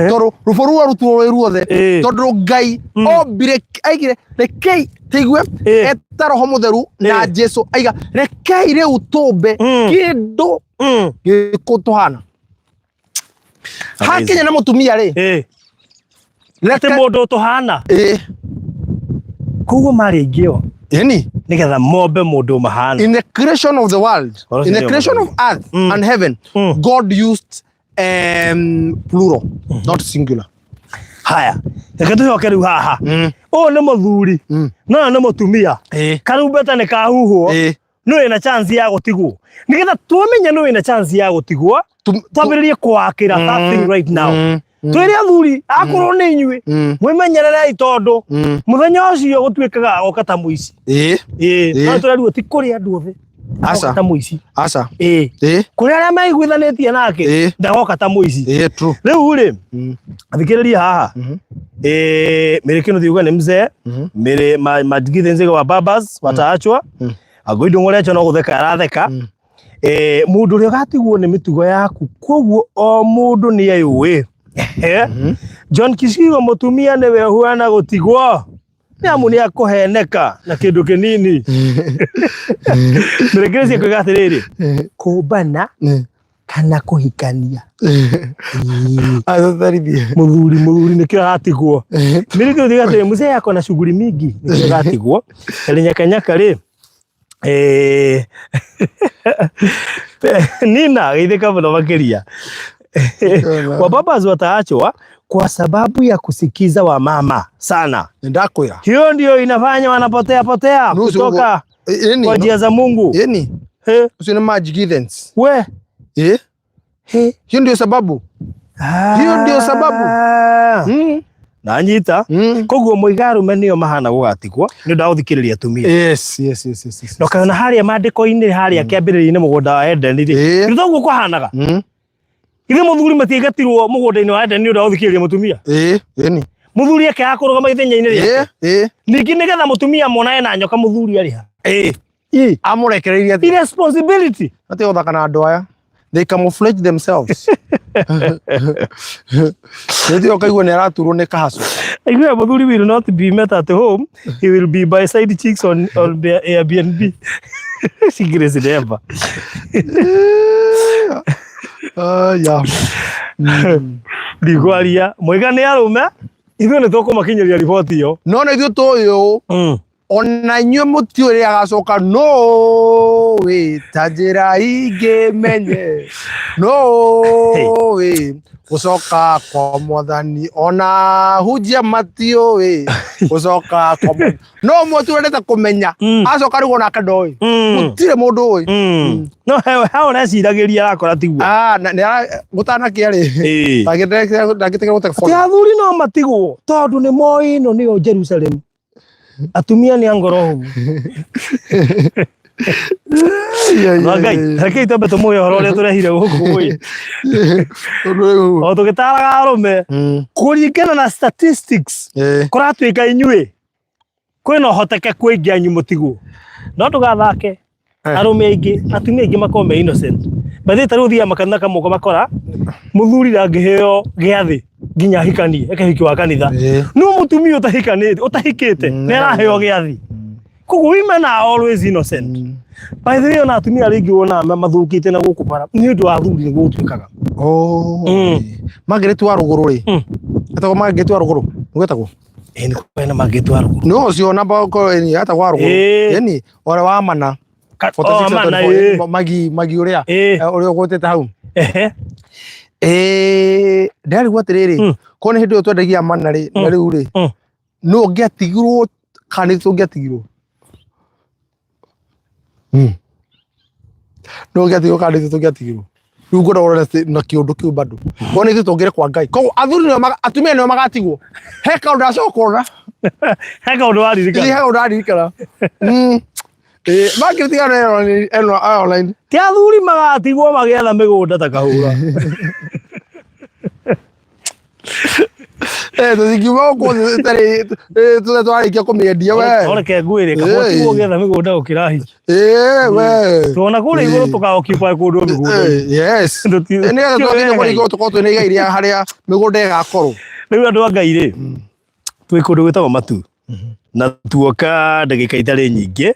Tondũ rũbaru rwarutirwo rwĩ ruothe. Tondũ Ngai ombire aigire rekei tĩigue eta roho mũtheru na Jesu aiga rekei rĩu tũmbe kĩndũ gĩkũ tũhana. Hakinya na mũtumia rĩ. Atĩ mũndũ tũhana. Koguo marĩ aingĩ o. Ĩni. Nĩgetha mombe mũndũ mahana. In the creation of the world, in the creation of earth and heaven, God used plural, not singular. Haya, reke tũcoke rĩu haha. Ũyũ nĩ mũthuri, na ũyũ nĩ mũtumia. Karumbeta nĩ kahuhwo. Nĩ wĩna chance ya gũtigwo. Nĩgetha twamenye nĩ wĩna chance ya gũtigwo, twambĩrĩrie kwakĩra that thing right now. Twĩre athuri, akorwo nĩ inyuĩ, mwĩmenyererei tondũ mũthenya ũcio gũtuĩkaga agoka ta mũici. Ĩĩ, no tũrerirwo ti kũrĩ andũ othe. Agoka ta mũici. Aca. Ĩĩ. Kũrĩ arĩa maiguithanĩtie nake, ndagoka ta mũici. True. Rĩu rĩ, thikĩrĩria haha. Mĩrĩ Kĩnuthi uga nĩ mzee, Mĩrĩ Majgithe Nzige wa Babas wataachwa. Agoi Ndung'u no gũtheka aratheka. Mũndũ ũrĩa ũgatigwo nĩ mĩtugo yaku, koguo o mũndũ nĩ eyũĩ. John Kishigo mũtumia nĩwe ũhuana gũtigwo. Nĩ amu nĩ akũheneka na kĩndũ kĩnini. Mĩrekererie kuiga atĩrĩrĩ, kũmbana kana kũhikania. Atũtarithie. Mũthuri nĩkĩo aratigwo. Mĩrekererie atĩrĩ, mzee ako na shughuli mingi nĩkĩo aratigwo. Nyaka nyaka rĩ, Nina geithĩka mũno makĩria. Wababas wataachwa kwa sababu ya kusikiza wamama sana. Ndakwĩra. Hiyo ndio inafanya wanapotea potea Nusu kutoka Ĩni. kwa njia za Mungu. Ĩni. He, Ũcio nĩ magic events. we Eh? he. Hiyo ndio sababu. Hiyo ndio sababu. Nanyita. Koguo moiga arume nĩo mahana gũgatigwo nĩ ũndũ wa gũthikĩrĩria atumia. Yes. Na ũkayona harĩa maandĩko-inĩ harĩa kĩambĩrĩria-inĩ mũgũnda wa Edeni rĩ, nĩ toguo kũhanaga. Ithe mũthuri matiaigatirwo mũgũnda-inĩ wa Edeni nĩ ũndũ wa gũthikĩrĩria mũtumia. Ĩni. Mũthuri akĩaga kũrũgama ithenya-inĩ rĩake. Ĩĩ. Ningĩ nĩgetha mũtumia monane na nyoka mũthuri arĩ ha? Ĩ. Amũrekereirie atĩa? Irresponsibility. Matige gũthaka na andũ aya. They camouflage themselves. Nĩthiĩ ũkaigua nĩ araturwo nĩ kahaco. Aiguaga mũthuri will not be met at home, he will be by side chicks on the Airbnb. She never. Aya. Ndigwaria moiga nĩ arũme ithuĩ nĩ tũkũmakinyĩria riboti ĩyo. No na ithuĩ tũĩ ũũ ona inyuĩ mũtiũĩ rĩrĩa agacoka nũĩ ta njĩra ingĩ menye nũĩ gũcoka kwa mwathani ona hunjia matiũĩ gũcoka kwa mwathani no ũmwe tu wendete kũmenya acoka rĩu onake ndoĩ gũtirĩ mũndũ ũĩ. No he hau ũreciragĩria arakora tiguo. Ah, na gũtanakĩa rĩ ndangĩtĩkĩra gũte Ti athuri no matigwo tondũ nĩ moĩ ĩno nĩyo Jerusalem. Atumia nĩ a ngoro hũmũ. Ngai, rekei twambe tũmũhe ũhoro ũrĩa tũrehire gũkũ ĩ. O tũgĩtaraga arũme kũringana na statistics kũratuĩka inyuĩ kwĩna ũhotekeku aingĩ anyu mũtigwo no ndũgathake arũme aingĩ atumia aingĩ makoragwo me innocent by the way ta rĩu ũthiaga makanitha kamwe ũkamakora mũthuri ndangĩheo gĩathĩ nginya ahikanie eke hiki wa kanitha no mũtumia ũtahikanĩte ũtahikĩte nĩ araheo gĩathĩ koguo women are always innocent. By the way, ona atumia arĩa aingĩ wonaga mathũkĩte na gũkũ bara nĩ ũndũ wa athuri nĩguo gũtuĩkaga. Margaret wa rũgũrũ rĩ, etagwo Margaret wa rũgũrũ nĩguo etagwo? Ĩĩ, nĩ kwena Margaret wa rũgũrũ. No ũcio namba etagwo wa rũgũrũ. Ĩni ũrĩa wa mana Oh, mana, ĩĩ. Magi magi ũrĩa ũrĩa ũgwetete hau. Ehe. Ndĩrarigwo atĩrĩrĩ, ko nĩ hĩndĩ ĩyo twendagia mana rĩ, na rĩu rĩ, nũ ũngĩatigirwo kana nĩ tũngĩatigirwo? Nũ ũngĩatigirwo kana nĩ tũngĩatigirwo? Rĩu ngwenda ũrore na kĩũndũ kĩu bado ko nĩ ithuĩ tũngĩre kwa Ngai, koguo athuri nĩo atumia nĩo magatigwo. He kaũndũ ndacoka ona He kaũndũ waririkana. He kaũndũ ndaririkana. Margaret eno online. Ti athuri magatigwo magĩetha mĩgũnda ta kahũra. Tũtingiuma gũkũ thĩ tũtarĩ tũtarĩ twarĩkia kũmĩendia we. Oreke ngwĩre kaba ũtigwo ũgĩetha mĩgũnda gũkĩra hiki. We. Tuona kũrĩa igũrũ tũka occupy kũndũ mĩgũnda. Yes. Nĩgetha twakinya kũrĩa igũrũ tũkorwo twĩna igai rĩa harĩa mĩgũnda ĩgakorwo. Rĩu andũ a Ngai rĩ, twĩ kũndũ gwĩtagwo Matu na tuoka ndagĩka itarĩ nyingĩ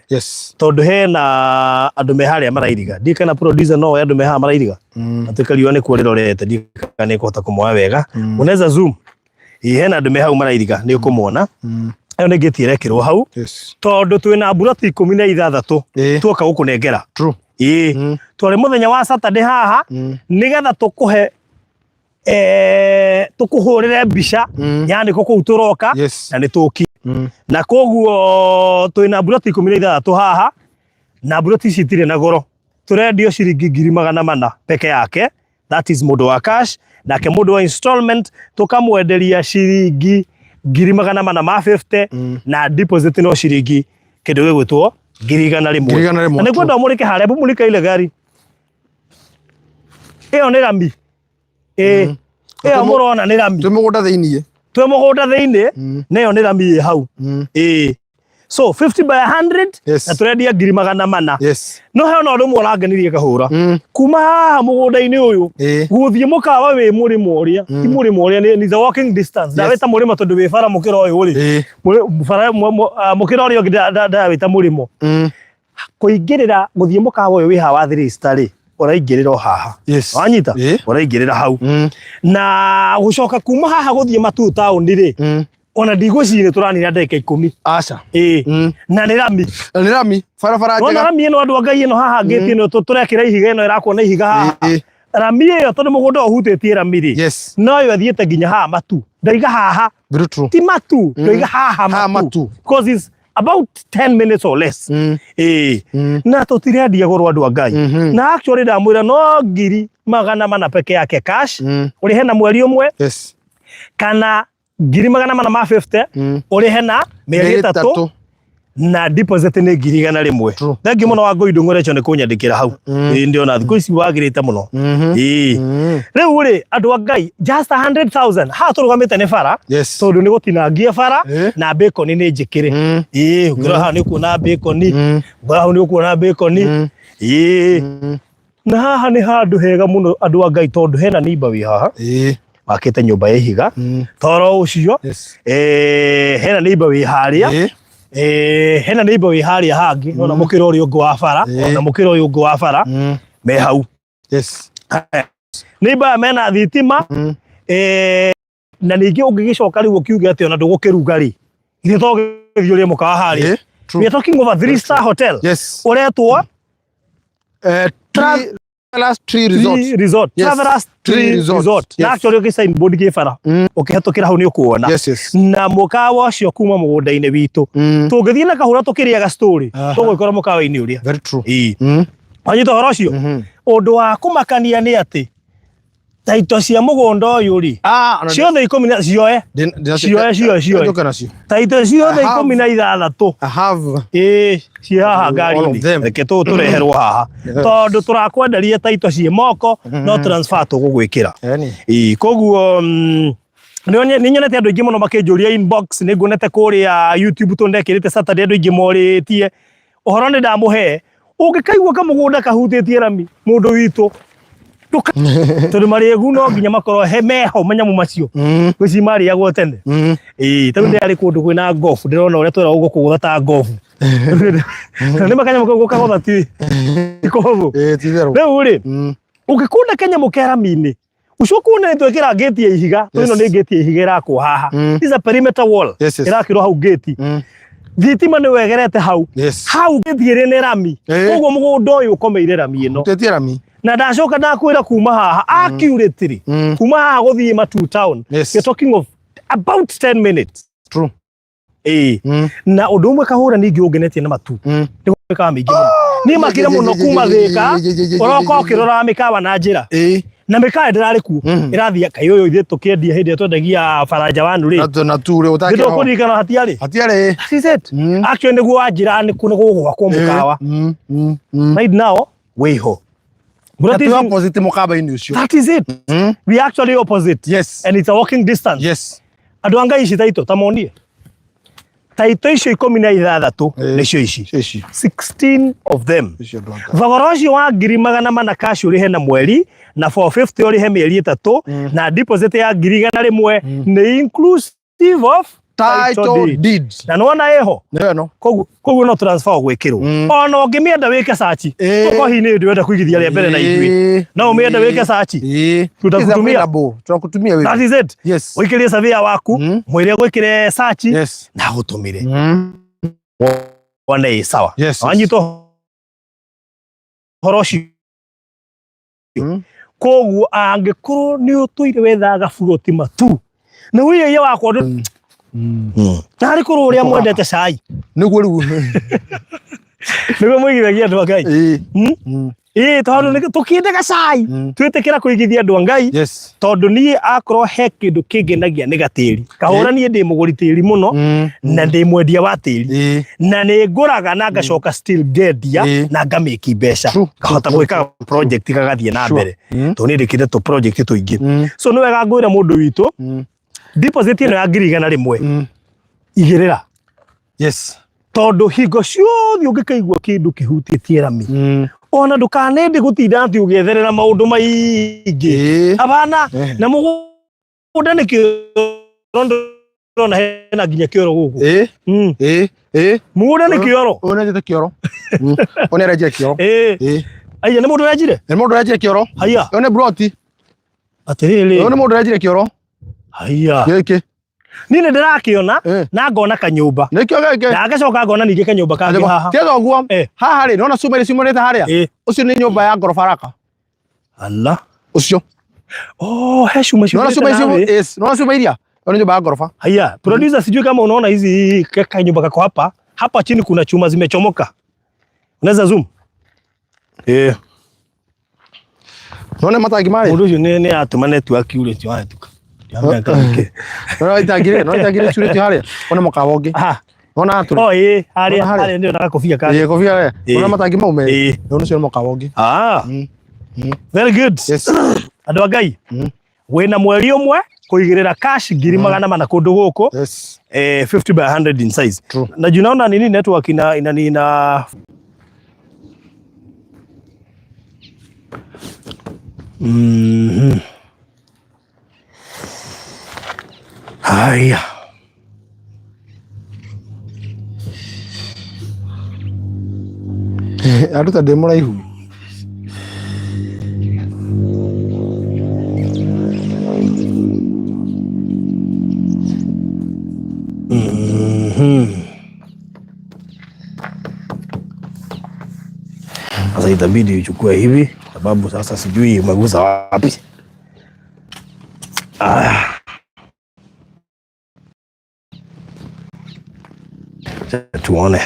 tondũ hena andũ me harĩa marairiga. Ndiũĩ kana producer no oe andũ me haha marairiga na tuĩka riũa nĩkuo rĩrorete, ndiũĩ kana nĩ ĩkũhota kũmoya wega. Unaweza zoom. Ĩĩ, hena andũ me hau marairiga nĩ ũkũmona. Ĩyo nĩ ngĩti ĩrekĩrwo hau tondũ twĩna mburoti 16 tuoka gũkũnengera. Ĩĩ, twarĩ mũthenya wa Saturday haha nĩgetha tũkũhe tũkũhũrĩre mbica ya nĩkũ kũu tũroka na nĩ tũki na koguo twĩna mburoti 16 haha na mburoti ici itirĩ na goro, tũrendio ciringi 400,000 peke yake, that is mũndũ wa cash, nake mũndũ wa installment tũkamwenderia ciringi 450,000 na deposit no ciringi kĩndũ gĩgwĩtwo 100,000. 100,000. Na nĩngwenda ũmũrĩke harĩa, hebu mũrĩke ile gari ĩyo nĩ rami. Ĩĩ, ĩyo mũrona nĩ rami. Twĩ mũgũnda thĩiniĩ. Twĩ mũgũnda thĩiniĩ na ĩyo nĩ rami ĩ hau. Ĩĩ, so 50 by 100 na tũrendia 400,000. No he ona ũndũ ũmwe ũrangenirie kahũra kuma haha mũgũnda-inĩ ũyũ gũthiĩ mũkawa wĩ mũrĩmo ũrĩa ti mũrĩmo ũrĩa nĩ the walking distance. Ndawĩta mũrĩmo tondũ wĩ bara mũkĩra ũyũ rĩ, bara mũkĩra ũrĩa ũngĩ ndawĩta mũrĩmo kũingĩrĩra gũthiĩ mũkawa ũyũ wĩ haha wa Three Star rĩ, ũraingĩrĩra o haha. Wanyita, ũraingĩrĩra hau na gũcoka kuma haha gũthiĩ Matuu taũni rĩ. Ona ndigwĩciria tũranina ndagĩka 10. Aca. Ĩĩ. Na nĩ rami. Na nĩ rami barabara Wona njega. rami ĩno, andũ a Ngai, ĩno haha ngĩti ĩno tũrekĩra ihiga, ĩno ĩrakwo na ihiga haha. Rami ĩyo, tondũ mũgũnda ũhutĩtie rami rĩ, no yo ĩthiĩte nginya haha matu, ndaiga haha. Very true. Ti matu, ndaiga haha. Haha matu. Matu. Because it's about 10 minutes or less. Ĩĩ. Na tũtirendia goro, andũ a Ngai. Na actually ndamwĩra no 400,000 peke yake cash, ũrĩhe na mweri 1, kana 450,000 ũrĩhe na mĩeri 3, na deposit nĩ 100,000. Thengiũ mũno wa Ngũi Ndũng'ũrecho nĩ kũnyandĩkĩra hau. Ĩĩ, ndĩona thikũ ici wagĩrĩte mũno. Ĩĩ. Rĩu rĩ, andũ a Ngai, just 100,000. Haha tũrũgamĩte nĩ bara, tondũ nĩ gũtinangie bara. Na bacon nĩ njĩkĩre. Ĩĩ, ũngĩrora haha nĩ ũkuona bacon, ũngĩrora hau nĩ ũkuona bacon. Ĩĩ. Na haha nĩ handũ hega mũno, andũ a Ngai, tondũ hena neighbor wĩ haha wakĩte nyũmba ya ihiga toro ũcio. Hena neighbor wĩ harĩa. Hena neighbor wĩ harĩa hangĩ, ona mũkĩra ũrĩa ũngĩ wa bara, ona mũkĩra ũyũ ũngĩ wa bara me hau. Neighbor aya mena thitima. Na ningĩ ũngĩgĩcoka rĩu ũkiuge atĩ ona ndũgũkĩruga rĩ, ithuĩ to gĩthiĩ ũrĩe mũkawa harĩa. True. We are talking of a 3 star hotel ũretwo Travelers Tree Resort. Tree Resort. Travelers Tree Tree Resort. Resort. Na actually ũgĩ signboard gĩ bara, ũkĩhetũkĩra hau nĩ ũkuona. Na mũkawa ũcio kuma mũgũnda-inĩ witũ, tũngĩthiĩ na kahũra tũkĩrĩaga story, tũgũikora mũkawa-inĩ ũrĩa. Very true. Ĩĩ. Wanyita ũhoro ũcio? Ũndũ wa kũmakania nĩ atĩ taito cia mũgũnda ũyũ rĩ, Ah, ona ciothe ikũmi na cioe, cioe, cioe, cioe. Njoke nacio. Taito ciothe I have- 16. I have Ĩĩ, ciĩ haha all of ngari-inĩ. them. Reke tũũ tũreherwo haha, tondũ tũrakwenderia taito ciĩ moko, no transfer tũgũgwĩkĩra. Yani. Ĩĩ, koguo nĩ nyonete andũ aingĩ mũno makĩnjũria inbox, nĩ nguonete kũrĩa YouTube tondũ ndekĩrĩte Saturday, andũ aingĩ morĩtie ũhoro. Nĩ ndamũhe ũngĩkaigua kamũgũnda kahutĩtie rami, mũndũ witũ, tondũ marĩgu no nginya makorwo he meho manyamũ macio gwĩci marĩagwo tene. Ĩĩ, tarĩu ndĩrarĩ kũndũ kwĩna ngobu, ndĩrona ũrĩa twĩragwo gũkũgũtha ta ngobu, nĩ makanyamũ kau gũkagũtha ti kũhũthũ. Eh, ti itherũ. Rĩu rĩ, ũngĩkunda kanyamũ ke rami-inĩ, ũcoke wone twekĩra ngĩti ya ihiga, tondũ ĩno nĩ ngĩti ya ihiga ĩrakwo haha. This is a perimeter wall ĩrakĩrwo hau ngĩti. Thitima nĩ wegerete hau. Hau ngĩti ĩrĩ nĩ rami. Koguo mũgũnda ũyũ ũkomeire rami ĩno. Tetie rami. Na ndacoka ndakwĩra kuma haha accurately, kuma haha gũthiĩ Matu town, you're talking of about 10 minutes. Ĩĩ. Na ũndũ ũmwe kahũra ningĩ ũngenetie na Matu, nĩ mĩkawa mĩingĩ mũno. Niĩ makĩria mũno kuma Thĩka, ũroka ũkĩroraga mĩkawa na njĩra, na mĩkawa ndĩrarĩ kuo ĩrathiĩ kaĩ ũyũ ithuĩ tũkĩendia hĩndĩ ĩrĩa twendagia Baranja wanu rĩ, Na na tu rĩ ũtakĩra. Ndũkũririkana hatiarĩ. Hatiarĩ. That is it. Actually nĩguo wanjĩra nĩ gũgwakwo mũkawa. Right now wĩho. Na twĩ opposite mũkawa-inĩ ũcio. That is it. We actually opposite. And it's a walking distance. Andũ a Ngai, ici taito ta monie, taito icio 16 nĩcio ici. Ici. 16 of them. Icio, andũ a Ngai. Thogora ũcio wa 400,000 cash ũrĩhe na mweri, na 450 ũrĩhe mĩeri 3, na deposit ya 100,000 nĩ inclusive of Title deed. Deed. Na nĩwona ĩho. Nĩyo ĩno. Koguo no transfer ũgwĩkĩrwo. Ona ũngĩmĩenda wĩke search, okorwo hihi nĩ ũndũ ũrenda kũigithia rĩa mbere na ithuĩ, no ũmĩende wĩke search. Tutakutumia. It's available. Tutakutumia wewe. That is it. Ũikĩrie surveyor waku, mwĩre gwĩkĩre search na agũtũmĩre, wone ĩ sawa. Wanyita ũhoro ũcio? Koguo angĩkorwo nĩ ũtũire wethaga buroti Matu na wĩirie wakwa narĩ korwo ũrĩa mwendete cai. Nĩguo rĩu. Nĩguo mũigithagia, andũ a Ngai. Ĩĩ, tondũ tũkĩendaga cai, twĩtĩkĩra kũigithia, andũ a Ngai, tondũ niĩ akorwo he kĩndũ kĩngenagia nĩ gatĩri kahũra. Niĩ ndĩ mũgũri tĩri mũno, na ndĩ mwendia wa tĩri, na nĩ ngũraga na ngacoka still ngendia na ngamĩki mbeca, ngahota gwĩka project gagathiĩ na mbere, tondũ nĩ ndĩkĩte tũ project tũingĩ. So nĩ wega ngwĩra mũndũ witũ, deposit ĩno ya 100,000, igĩrĩra, tondũ hingo ciothe ũngĩkaigua kĩndũ kĩhutĩtie rami, ona ndũkanende gũtinda atĩ ũgĩetherera maũndũ maingĩ. Abana. Na mũgũnda nĩ kĩoro, ndĩrona hena nginya kĩoro gũkũ. Mũgũnda nĩ kĩoro. Ũyũ nĩ kĩoro. Ũyũ nĩ arenjire kĩoro. Aya, nĩ mũndũ ũrenjire? Nĩ mũndũ ũrenjire kĩoro. Haya. Ũyũ nĩ broti. Atĩrĩrĩ. Ũyũ nĩ mũndũ ũrenjire kĩoro. Haya. Gĩkĩ. Niĩ nĩ ndĩrakĩona Eh. na ngona kanyũmba. Nĩkĩo gĩkĩ. Na ngacoka ngona ningĩ kanyũmba kangĩ haha. Tiga ũguo. Eh. Haha rĩ, nona cuma iria ciumanĩte harĩa? Eh. Ũcio nĩ nyũmba ya ngoroba araka. Allah. Ũcio. Oh, he cuma Nona ciumĩrĩte cuma na icio, thĩ. yes, nona cuma iria? Ĩyo nĩ nyũmba ya ngoroba. Haya, producer, sijui kama unaona hizi kanyumba kako hapa. Hapa chini kuna chuma zimechomoka. Unaweza zoom? Eh. Nona matangi marĩ? Mũndũ ũcio nĩ atũma network ure cio wahĩtũka. Nona itangi rĩ, nona itangi rĩ curĩtio harĩa. Ona mũkawa ũngĩ. Ah, Nona haha tũrĩ. oh ĩ, harĩa Nona harĩa. harĩa ndio na gakobia kangĩ. Ĩĩ, kobia we. Ĩĩ. Nona matangi mau merĩ. Ĩĩ. Nona ũcio nĩ mũkawa ũngĩ. Ah. Very good. Yes. Andũ a Ngai. Wĩna mweri ũmwe kũigĩrĩra cash 400,000 kũndũ gũkũ. Yes. 50 by 100 in size. True. Na juu naona nini network ina Haya. Aruta ndĩ mũraihu. Sasa itabidi uchukue hivi sababu sasa sijui umegusa wapi. Ah. Tuone.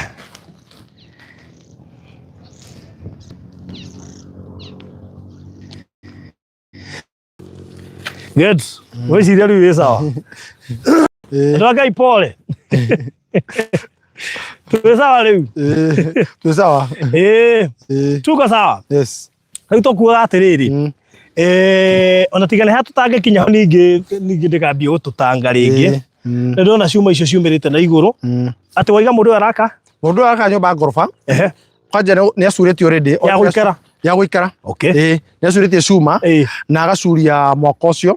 Good. Weciria rĩu wĩ sawa. Andũ a Ngai pole. Twĩ sawa rĩu. Twĩ sawa. Ĩĩ, Ĩĩ. tuko sawa. Yes. Rĩu tũkuaga atĩrĩrĩ. Ona tiga nĩ ha tũtangĩkinya ho ningĩ ningĩ ndĩkambie gũtũtanga rĩngĩ. Ĩĩ. Nĩ ndĩrona ciuma icio ciumĩrĩte na igũrũ. Atĩ waiga mũndũ ũyũ araka? Mũndũ ũyũ araka nyũmba ya ngoroba. Ehe. Kwanja nĩ acurĩtie already. Ya gũikara? Ya gũikara. Okay. Ĩĩ, nĩ acurĩtie cuma Ĩĩ. na agacuria mwako ũcio.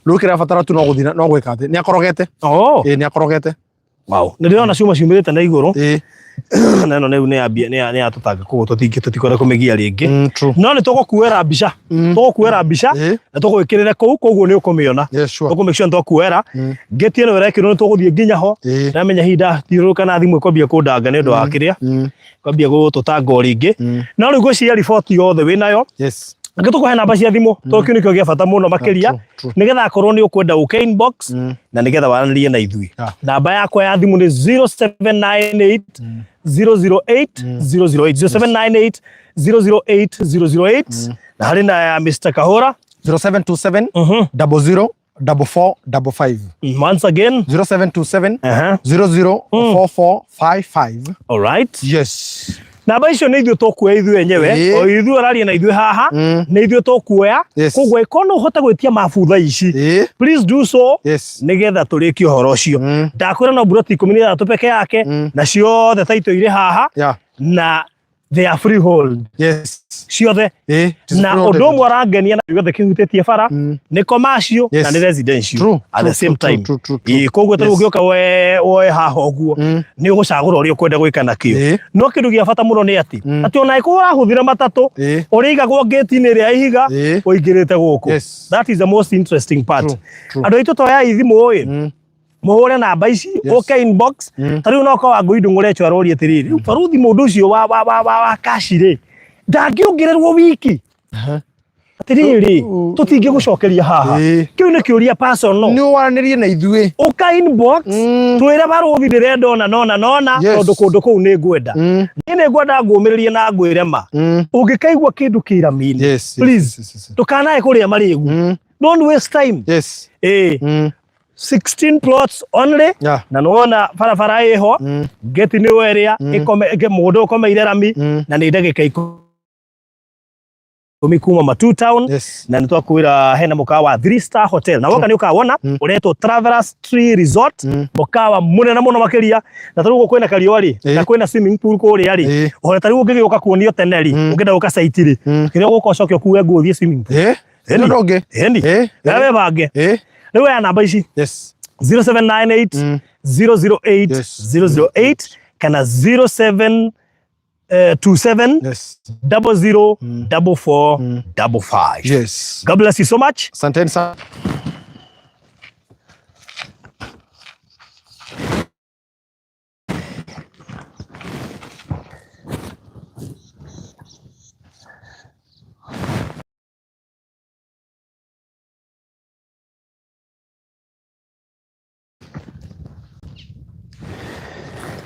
Rĩu kĩrĩa abatara tu no gũthiĩ no gwĩka atĩ nĩ akorogete. Oh. Ĩĩ, nĩ akorogete. Wow. Nĩ ndĩrona ciuma ciumĩrĩte na igũrũ. Ĩĩ. Na ĩno rĩu nĩ yatũtanga koguo tũtikwenda kũmĩgia rĩngĩ. True. No nĩ tũgũkuoera mbica. Tũgũkuoera mbica Ĩĩ. na tũgwĩkĩrĩre kũu koguo nĩ ũkũmĩona. Yes, sure. Tũkũ make sure nĩ twakuoera. Ngĩti ĩno ĩrekĩrwo nĩ tũgũthiĩ nginya ho. Ndamenya hihi ndathiũrũrũka na thimũ ĩkwambia kũndanga nĩ ũndũ wa kĩrĩa. Kwambia gũtũtanga o rĩngĩ. No rĩu ngwĩciria riboti yothe wĩnayo. Yes. Angĩ tũkũhe namba cia thimũ tondũ kĩu nĩkĩo gĩa bata mũno makĩria True, true. nĩgetha akorwo nĩ ũkwenda ũke inbox na nĩgetha waranĩrie na ithuĩ. Namba yakwa ya thimũ nĩ 0798 008 008 0798 008 008 na harĩ na ya Mr. Kahora 0727 00 44 55. Once again 0727 00 44 55. All right. Yes. Namba icio nĩ ithuĩ tũkuoya ithuĩ enyewe Ĩĩ. o ithuĩ ũraria na ithuĩ haha nĩ ithuĩ tũkuoya Yes. koguo ĩkorwo no ũhote gwĩtia mabu thaa ici Ĩĩ. please do so Yes. nĩgetha tũrĩkie ũhoro ũcio ndakwĩra no mburoti 16 peke yake na ciothe taito irĩ haha Yeah. na they are freehold Yes. ciothe Ĩĩ. na ũndũ ũmwe ũrangenia na gĩothe kĩhutĩtie bara nĩ commercial Yes. na nĩ residential True, at the true, same true, time. true, true, true. Ĩĩ, koguo ta rĩu Yes. ũngĩũka woe haha ũguo nĩ ũgũcagũra ũrĩa ũkwenda gwĩka nakĩo Ĩĩ. no kĩndũ gĩa bata mũno nĩ atĩ ona ĩkorwo ũrahũthĩra matatũ Ĩĩ. ũrĩigagwo ngĩti-inĩ ĩrĩa ya ihiga Ĩĩ. ũingĩrĩte gũkũ. Yes. That is the most interesting part. True, true. Andũ aitũ toyai thimũ ĩ mũhũre namba ici ũke inbox ta rĩu no korwo Wangũi Ndũng'ũrecho aroria atĩrĩrĩ rĩu baruthi mũndũ ũcio wa kashi rĩ ndangĩongererwo wiki atĩrĩrĩ tũtingĩgũcokeria haha Ĩĩ. kĩu nĩ kĩũria personal Nĩ waranĩrie na ithuĩ. ũka inbox twĩre barũthi ndĩrenda ona nona nona Yes. tondũ kũndũ kũu nĩ ngwenda niĩ nĩ ngwenda ngũmĩrĩrie na ngwĩre ma ũngĩkaigua kĩndũ kĩramini Yes, yes, please yes, yes, yes. ndũkanae kũrĩa marĩgu don't waste time Yes. ĩĩ 16 plots only Yeah. na nĩwona barabara ĩho ngeti nĩ ĩrĩa mũgũnda ũkomeire rami na nĩ ndagĩka 10 kuma Matu Town. Yes. Na nĩ twakwĩra hena mũkawa wa 3 star hotel na woka nĩ ũkawona ũretwo Travelers Tree Resort mũkawa mũnene mũno makĩria na tarĩu kwĩna kariũa rĩ Ĩĩ. na kwĩna swimming pool kũrĩa rĩ Ĩĩ. ona tarĩu ũngĩgĩũka kuonio tene rĩ ũngĩenda gũka site rĩ kĩrĩa ũgũka ũcoke ũkue nguo ũthiĩ swimming pool. Ĩĩ. Ĩni. Nĩ ũndũ ũngĩ. Ĩni. Ĩĩ. Na wĩbange Ĩĩ. rĩu oya namba ici Yes. 0798 008 Yes. 008 kana 07 27 Yes. 00 44 55. Yes. God bless you so much. Asanteni sana.